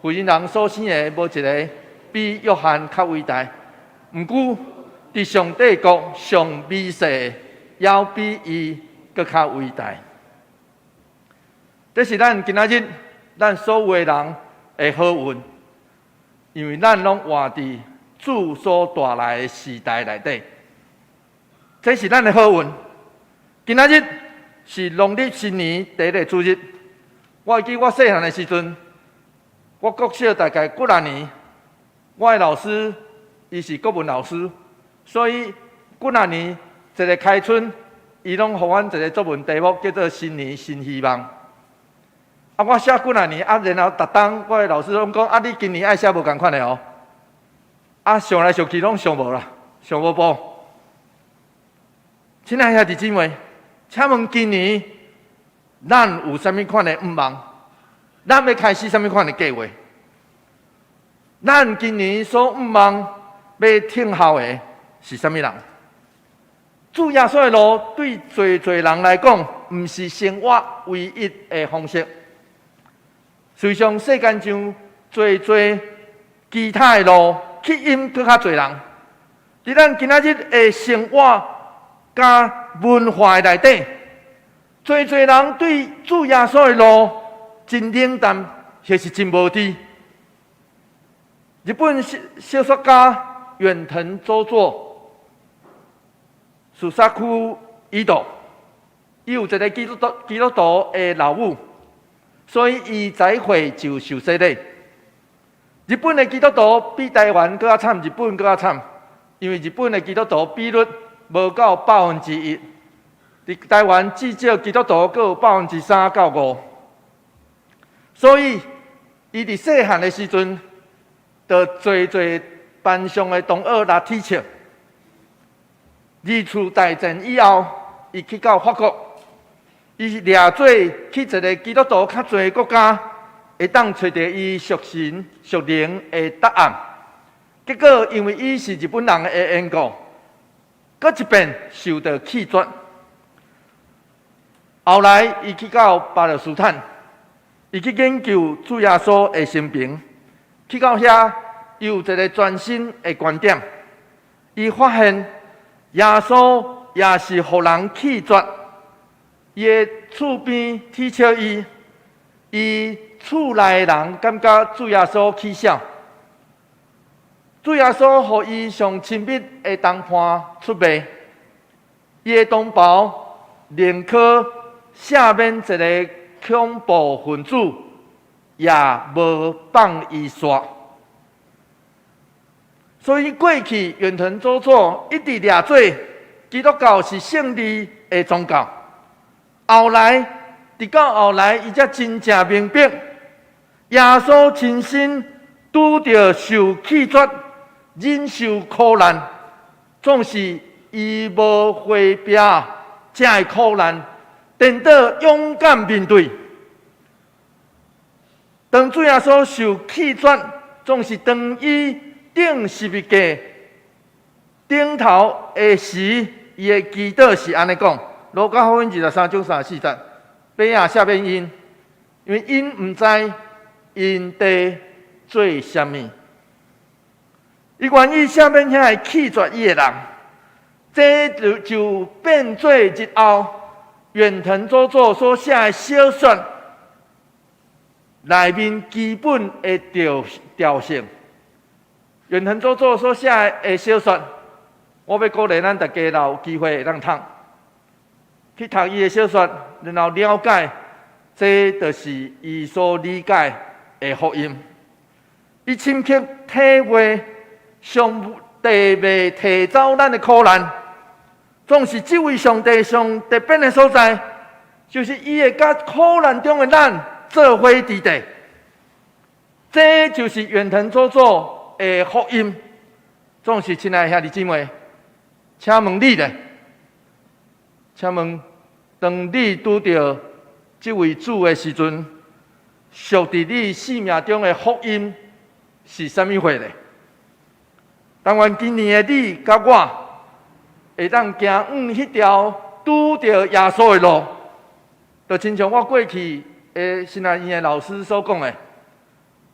婦人人所生的，無一个比約翰較偉大。毋過，佇上帝國上微細的，猶比伊閣較偉大。這是咱今仔日咱所有的人的好運，因為咱攏活佇主所帶來的時代內底。這是咱的好運。今仔日是農曆新年第一个主日。我會記我細漢的時陣，我國小大概幾若年，我的老師伊是國文老師，所以幾若年一个開春，伊攏予阮一个作文題目叫做“新年新希望”。啊，我寫幾若年，啊，然後逐冬我的老師攏講，啊，你今年愛寫無仝款的哦。啊，想來想去攏想無啦，想無步。親愛兄弟姊妹，請問今年咱有啥物款的願望？咱欲開始啥物款的計劃？咱今年所願望欲聽候的是啥物人？主耶穌的路對濟濟人來講，毋是生活唯一的方式。事實上，世間上濟濟其他的路，吸引閣較濟人。佇咱今仔日的生活佮文化內底，濟濟人對主耶穌的路真冷淡，或是真無知。日本小說家遠藤周作，豎殺伊豆，伊有一个基督徒的老母，所以伊早歲就受洗禮。日本的基督徒比台灣閣較慘，日本閣較慘，因為日本的基督徒比率無到1%，佇台灣至少基督徒閣有3%到5%，所以伊佇細漢的時陣，就濟濟班上的同學來恥笑。二次大戰以後，伊去到法國，伊是掠做去一个基督徒較濟的國家，會當揣著伊屬神屬靈的答案。結果因為伊是日本人的緣故，閣一遍受到棄絕。後來伊去到巴勒斯坦，伊去研究主耶穌的生平，去到遐，伊有一个全新的觀點。伊發現耶穌也是予人棄絕，伊的厝邊恥笑伊，伊厝內的人感覺主耶穌起痟。主耶穌予伊上親密的同伴出賣，伊的同胞寧可赦免一个恐怖分子，也無放伊煞。所以過去遠藤周作一直掠做基督教是勝利的宗教。後來，直到後來，伊才真正明白，耶穌親身拄著受棄絕、忍受苦難，總是伊無迴避這个苦難，顛倒勇敢面對。當主耶穌受棄絕，總是當伊釘十字架頂頭的時，伊的祈禱是按呢講：路加福音23章34節，父啊，赦免𪜶，因為𪜶毋知𪜶佇做啥物。伊願意赦免遐個棄絕伊的人，這就變做日後遠藤周作所寫的小說內面基本的調調性。遠藤周作所寫的小說，我欲鼓勵咱大家若有機會會當讀，去讀伊的小說，然後了解，這就是伊所理解的福音。伊深刻體會上帝袂提走咱的苦難，總是這位上帝上特別的所在，就是伊會佮苦難中的咱做伙佇地。這就是遠藤周作的福音。總是親愛的兄弟姊妹，請問你咧？請問，當你拄著這位主的時陣，屬佇你生命中的福音是啥物貨咧？但願今年的你佮我，會當行往彼條拄著耶穌的路，就親像我過去的神學院的老師所講的，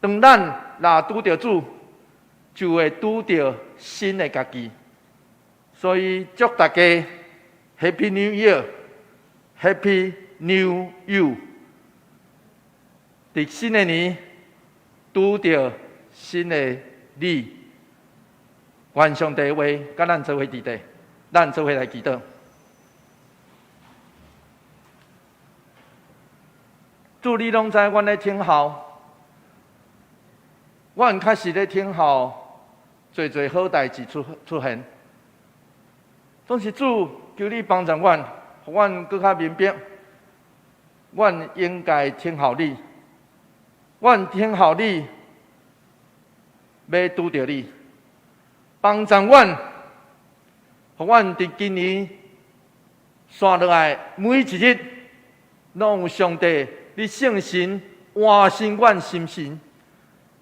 當咱若拄著主，就會拄著新的家己。所以祝大家 Happy New Year，Happy New You。佇新的年拄著新的你，願上帝話佮咱做伙佇地，咱做伙來祈禱。主，你攏知阮咧等候，阮確實咧等候，濟濟好代誌出現。總是主，求你幫助阮，予阮閣較明白，阮應該等候你，阮等候你，欲拄著你，幫助阮，予阮佇今年紲落來每一日，攏有上帝，你聖神換新阮心神，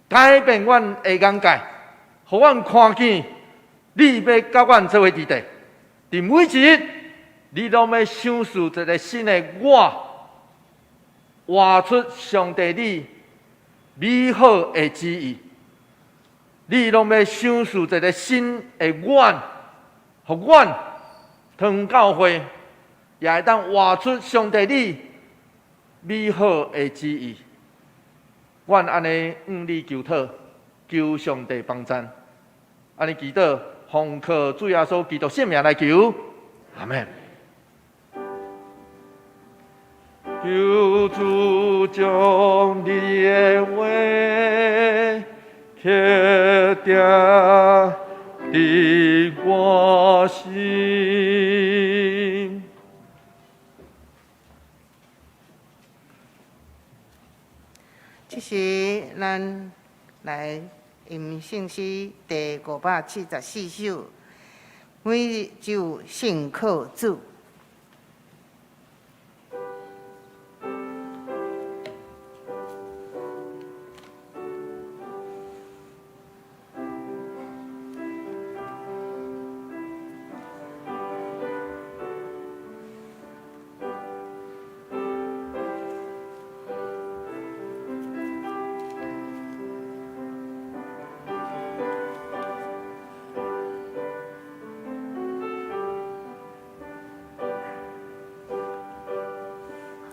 改變阮的眼界，予阮看見你欲佮阮做伙佇地。佇每一日，你攏欲賞賜一个新的我，活出上帝你美好的旨意。你攏欲賞賜一个新的阮，予阮桃園教會也會當活出上帝你美好的旨意。阮按呢向你求討，求上帝幫贊。按呢祈禱，奉靠主耶穌基督聖名來求，阿們。求主將你的話刻定佇我心。這時，咱來吟聖詩第574首，每日只有信靠主。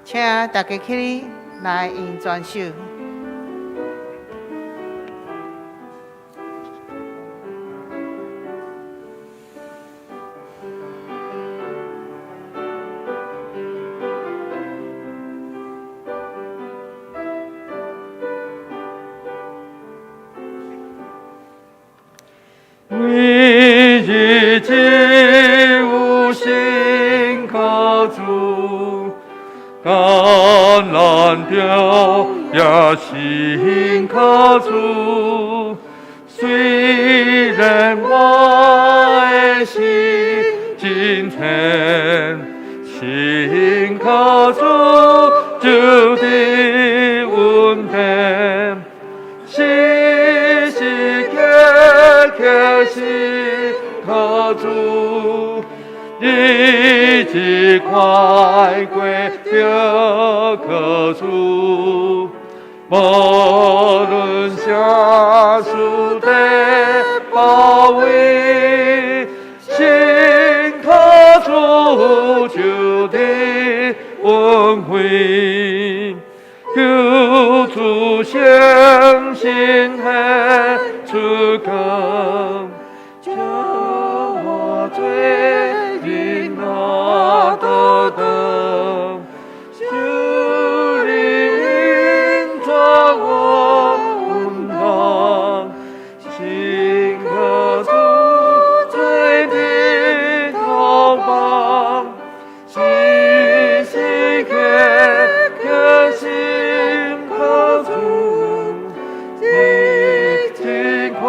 請大家起來用轉手。只有信靠主，艰难中也信靠主。雖然我的心真淺，信靠主就得穩定，時時刻刻信靠主，日子快過著靠主，無論啥事的包圍，信靠主就得恩惠，求主相信顯出光，叫我做人那得當，求你引導我穩當，信靠主做的頭幫，時時刻刻信靠主，日子快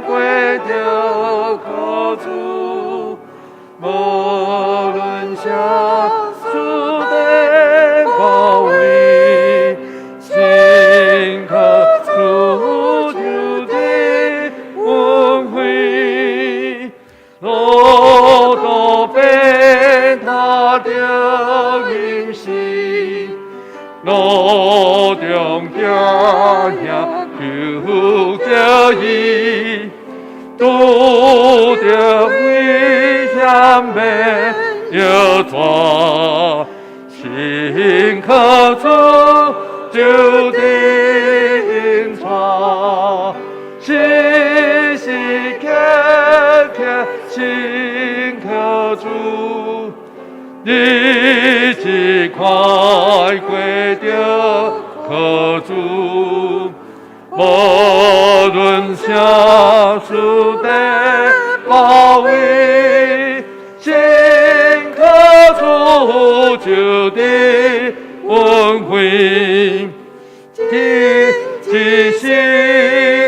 過著靠主，無論啥事的包圍，信靠主就得恩惠，路途變他著人生，路中行行求著伊，拄著危險欲逆轉，信靠主就得引帶，時時刻刻信靠主，日子快過著靠主，無論啥事的包圍，信靠主就得恩惠，一世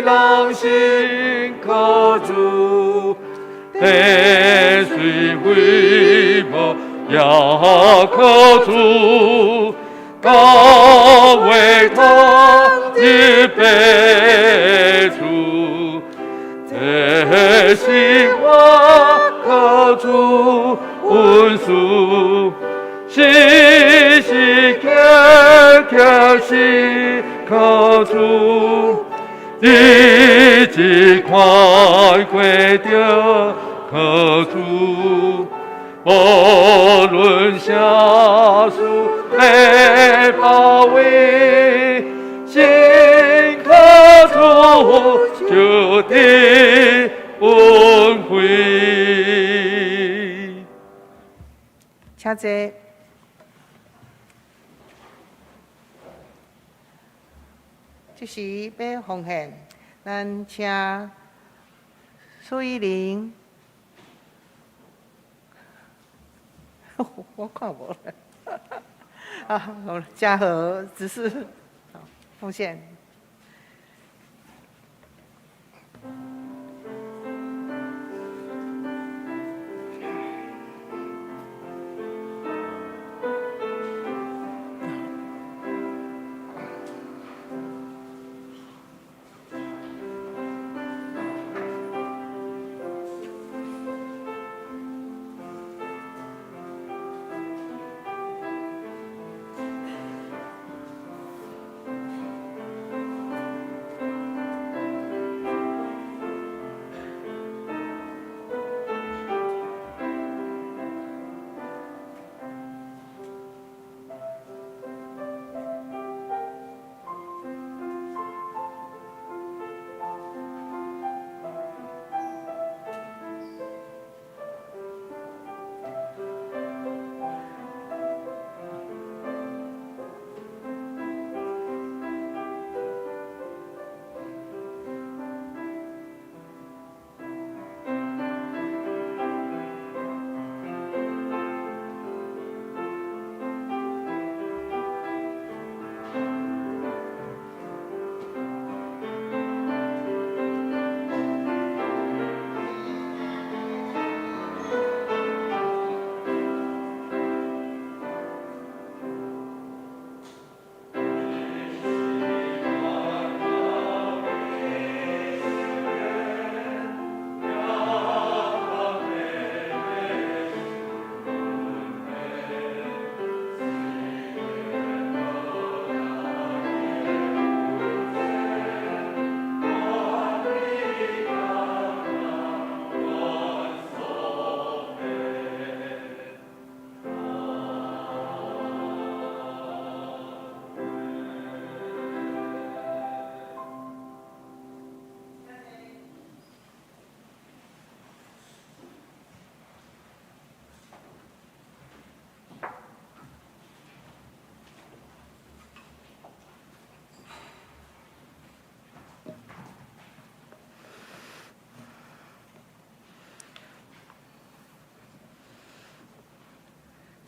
人信靠主，地水微無也靠主，高位托入別處，這是我靠主恩賜，時時刻刻信靠主，日子快過著靠主，無論啥事的包圍，信靠主就得恩惠。請坐。這時欲奉獻，咱請蘇依玲。我看無咧。啊，嘉禾執事奉獻。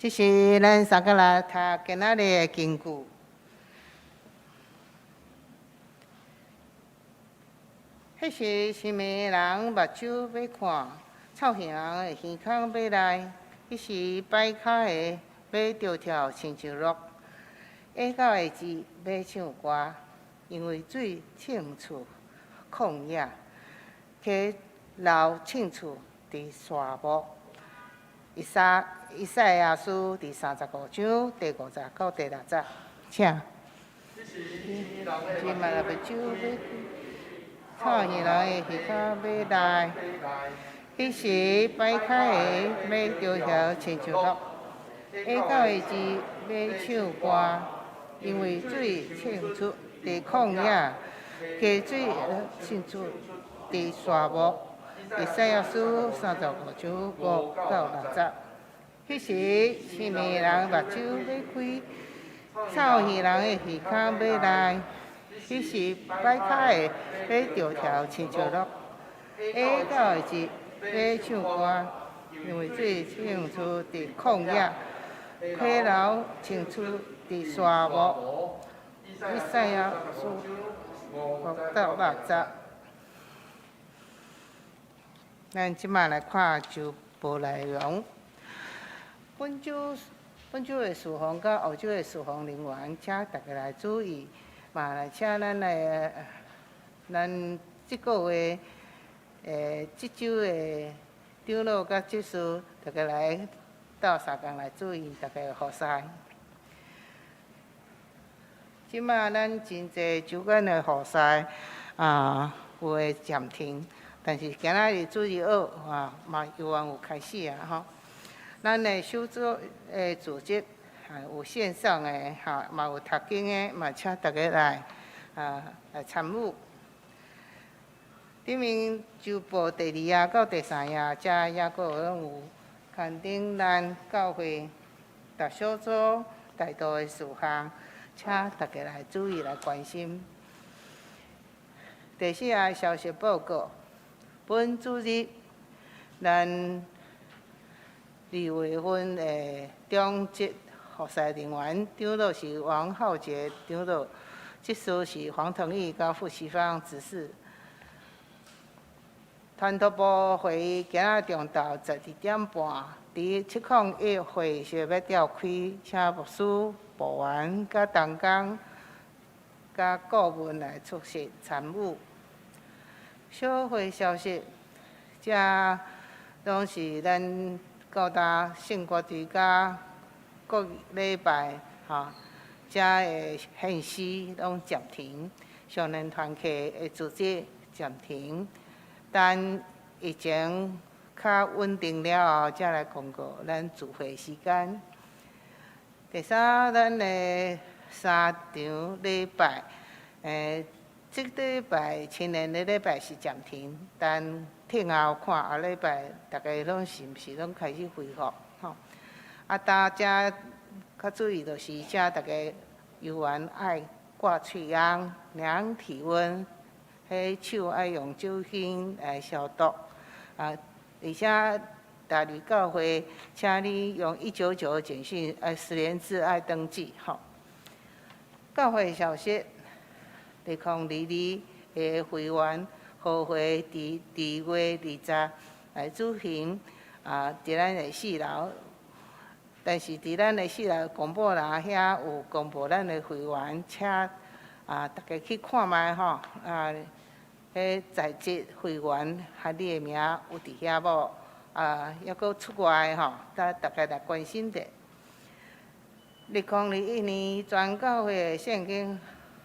這是咱三個來讀今仔日的經句。彼時，失明的人目睭欲看，臭耳人的耳孔欲來；彼時，跛跤的欲著跳親像鹿，啞狗的舌欲唱歌，因為水浸出曠野，溪流滲出佇沙漠。以賽亞書第35章第5節到第6節，請。臭耳人的耳孔欲來，彼時跛跤的欲著跳親像鹿，啞狗的舌欲唱歌，因為水滲出佇曠野，溪水滲出佇沙漠。以賽亞書35章5到6節。彼時，失明人目睭欲開，臭耳人的耳孔欲來。彼時，跛跤的欲著跳親像鹿，啞狗的舌欲唱歌，因為水滲出佇曠野，溪流滲出佇沙漠。以賽亞書5到6節。咱這馬來看週報內容。本週的事奉佮後週的事奉人員，請大家來注意，嘛來請咱的咱這個月這週的長老佮執事，大家來鬥相共來注意，大家的服侍。這馬咱真濟主管的服侍啊，有的暫停，但是今仔日主日學啊，嘛猶原有開始啊吼。咱的小組的組織，有線上的哈，嘛有讀經的，嘛請大家來參與。頂面週報第二頁到第三頁，遮猶閣攏有刊登咱教會逐小組代禱的事項，請大家來注意來關心。第四頁消息報告，本主日咱2月份的長執服侍人員，長老是王浩杰長老，執事是黃騰義佮傅錫芳執事。團托部會議今仔中晝12點半，佇701會議室欲召開，請牧師、部員佮同工佮顧問來出席參與。小會消息，這攏是咱各大聖歌隊佮各禮拜吼，遮的獻詩攏暫停，少年團契的組織暫停，等疫情較穩定了後，才來公告咱聚會時間。第三，咱的三場禮拜，這禮拜青年的禮拜是暫停，等聽後看後禮拜，逐家攏是毋是攏開始恢復吼？啊，大家較注意就是，請逐家猶原愛掛喙甕、量體溫，彼手愛用酒精來消毒。啊，而且大呂教會，請你用199簡訊，愛實聯制愛登記吼。教會消息，2022的會員和會佇2月20來舉行，啊，佇咱的四樓。但是佇咱的四樓公布欄遐有公布咱的會員，請啊逐家去看覓吼，啊，彼在職會員和你的名有佇遐無？啊，猶閣出外的吼，逐家來關心者。2021年全教會的聖經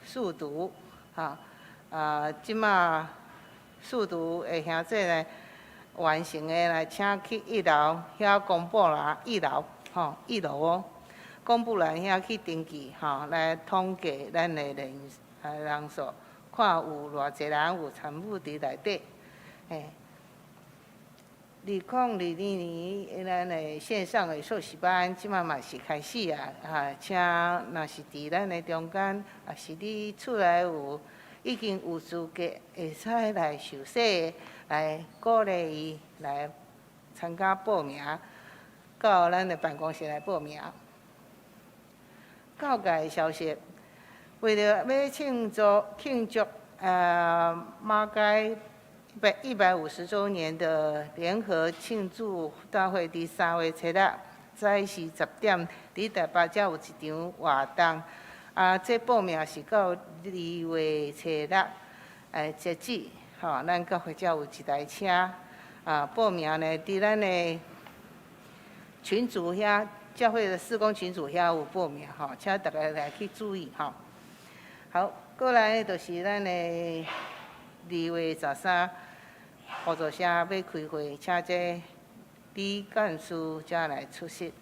速讀，哈，啊，這馬速讀的兄弟呢，完成的來請去一樓遐公布欄一樓，吼，一樓哦，公布欄遐去登記，吼，來統計咱的人數，看有偌濟人有參與佇內底，嘿。2022年，咱的線上的碩士班，這馬嘛是開始啊！啊，請若是佇咱的中間，抑是你厝內有已經有資格會使來受洗，來鼓勵伊來參加報名。到咱的辦公室來報名。教界消息，為著欲慶祝馬偕150週年的聯合慶祝大會，佇3月7日早時10點，佇台北才有一場活動。啊，這報名是到2月7日截止。吼，咱教會才有一台車。啊，報名呢，佇咱的群組遐，教會的事工群組遐有報名吼，請大家來去注意吼。好，過來就是咱的2月13，互助社欲開會，請這李幹事才來出席。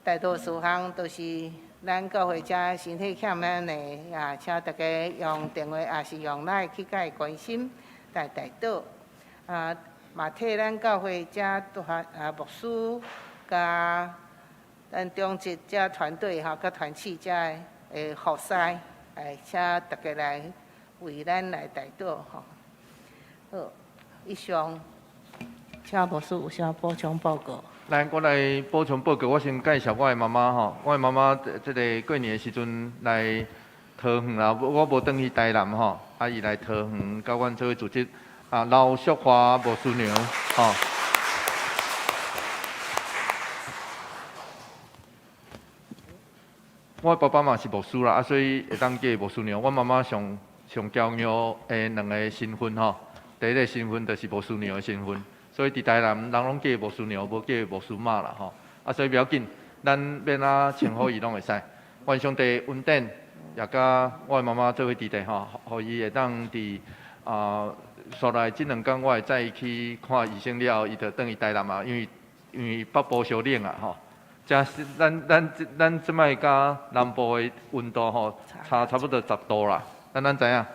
大多數項都是咱教會遮身體欠咱的啊，請大家用電話抑是用 LINE 去共伊關心來代禱。啊，嘛替咱教會遮大啊牧師佮咱長執遮團隊吼，佮團契遮的服侍，來請大家來為咱來代禱吼。好，以上，請牧師有啥補充報告？來，我來補充報告。我先介紹我的媽媽吼，我的媽媽這个過年的時陣來桃園啦，我無轉去台南吼，啊，伊來桃園，佮阮做伙組織啊，劉淑華牧師娘吼。我爸爸嘛是牧師啦，啊，所以會當叫伊牧師娘。我媽媽上上驕傲的兩个身份吼，第一个身份就是牧師娘的身份。所以佇台南，人攏叫伊牧師娘，無叫伊牧師媽啦吼。啊，所以袂要緊，咱欲按怎稱呼伊攏會使。願上帝恩典，也佮我的媽媽做伙佇佇吼，予伊會當佇啊，煞來這兩工我會載伊去看醫生了後，伊就轉去台南啊，因為北部傷冷啊吼。這是咱這擺佮南部的溫度吼，差不多10度啦。咱知影，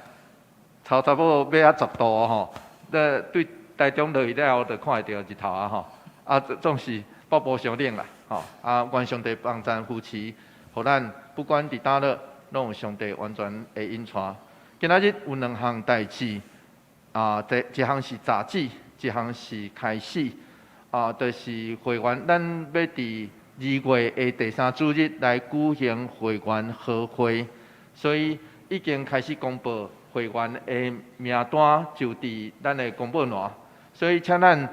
差不多欲啊10度吼。那對台中落去了後，就看會著日頭啊吼。啊，總是北部傷冷啦，吼。啊，願上帝幫贊扶持，予咱不管佇佗落，攏有上帝完全的引帶。今仔日有兩項代誌，啊，第一項是雜誌，一項是開始，啊，就是會員，咱欲佇2月的第三主日來舉行會員和會，所以已經開始公布會員的名單，就佇咱的公布欄。所以，請咱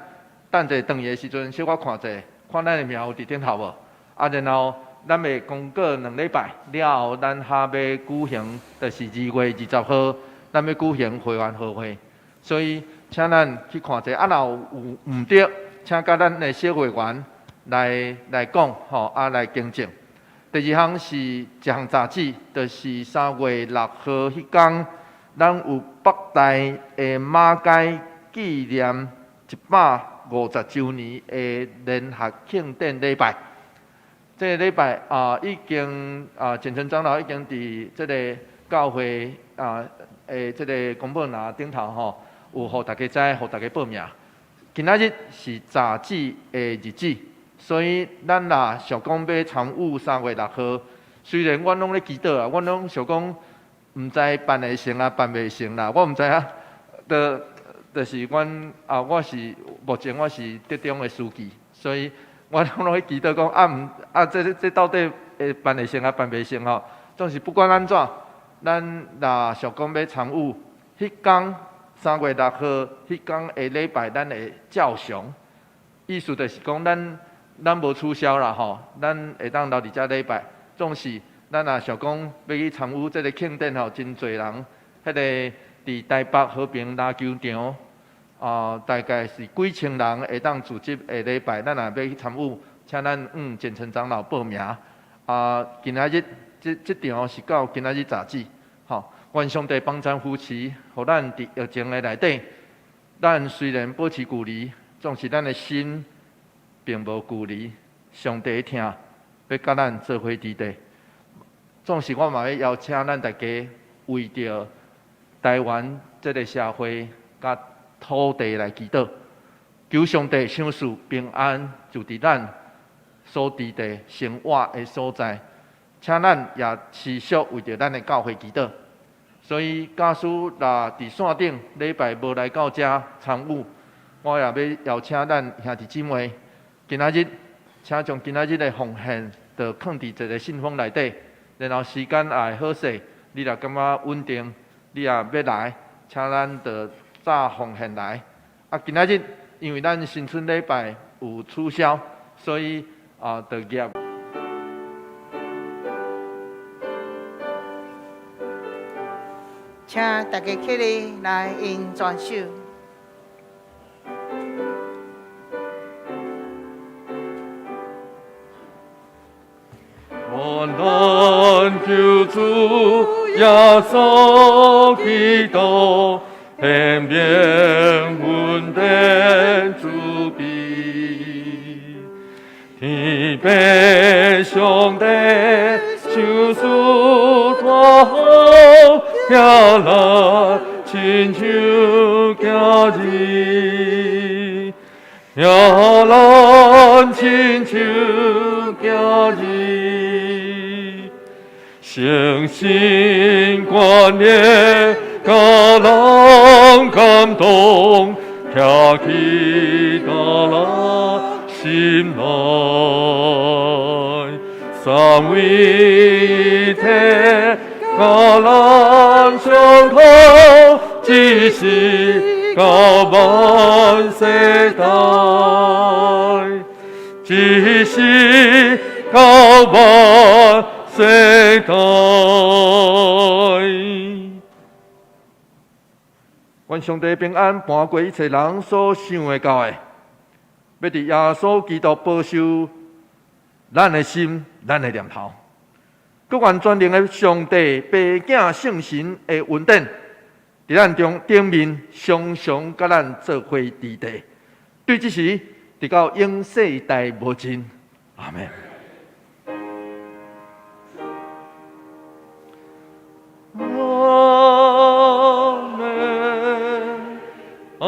等者轉去的時陣，小可看者，看咱的名有佇頂頭無？啊，然後咱會公告2禮拜了後，咱還欲舉行，就是2月20號，咱欲舉行會員和會。所以，請咱去看者，啊，若有毋對，請佮咱的小會員來講，吼，啊，來更正。第二項是一項雜誌，就是3月6號彼工，咱有北大的馬偕紀念150週年的聯合慶典禮拜。這个禮拜啊，已經啊，簡成長老已經佇這个教會啊的這个公布欄頂頭吼，有予大家知，予大家報名。今仔日是雜誌的日子，所以咱若想講欲參與3月6號，雖然阮攏咧祈禱啊，阮攏想講毋知辦會成啊，辦袂成啦，我毋知影，就是阮啊，我是目前我是竹中的書記，所以我攏咧祈禱講啊，毋啊，這到底會辦會成啊，辦袂成吼？總是不管按怎，咱若想講欲參與，彼工3月6號，彼工的禮拜，咱會照常。意思就是講，咱無取消啦吼，咱會當留佇遮禮拜。總是咱若想講欲去參與這个慶典吼，真濟人，彼个佇台北和平籃球場，啊，大概是幾千人會當組織的禮拜，咱若欲去參與，請咱向簡成長老報名。啊，今仔日這場是到今仔日截止，吼。願上帝幫贊扶持，予咱佇疫情的內底，咱雖然保持距離，總是咱的心並無距離。上帝疼，欲佮咱做伙佇佇。總是我嘛欲邀請咱大家為著台灣這个社會佮土地來祈禱，求上帝賞賜平安，就佇咱所佇的生活的所在，請咱也持續為著咱的教會祈禱。所以，假使若佇線頂禮拜無來到遮參與，我也欲邀請咱兄弟姊妹，今仔日請將今仔日的奉獻，就囥佇一个信封內底，然後時間也會好勢，你若感覺穩定，你也欲來，請咱就早奉獻來。啊，今仔日因為咱新春禮拜有取消，所以啊，就夾。請大家起立來引全手。願咱救主耶穌基督顯明恩典慈悲，天父上帝賞賜大福，疼咱親像囝兒，疼咱親像囝兒。誠心觀念，予人感動，徛起咱心內，三位一體，佮咱相通，一世到萬世代，一世到萬世代。願上帝平安瞞過一切人所想會到的，欲佇耶穌基督保守咱的心、咱的念頭。閣願全能的上帝、父子聖神的恩典，佇咱中頂面常常佮咱做伙佇地，對這時，直到永世代無盡。阿們。阿們，阿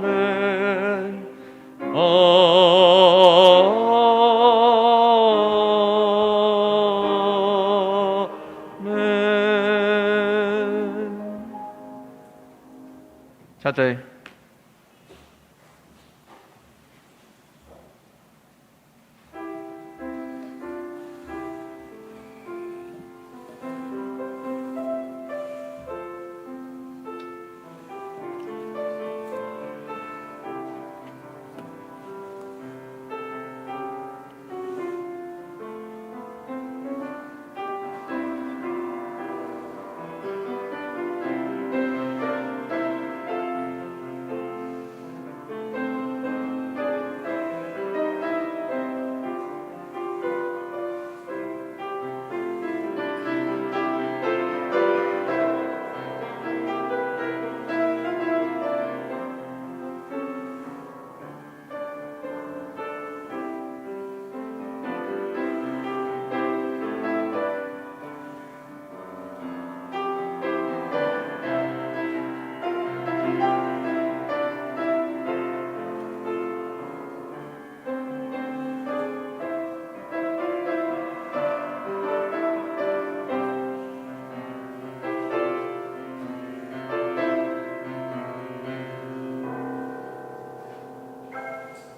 們，阿們。請坐。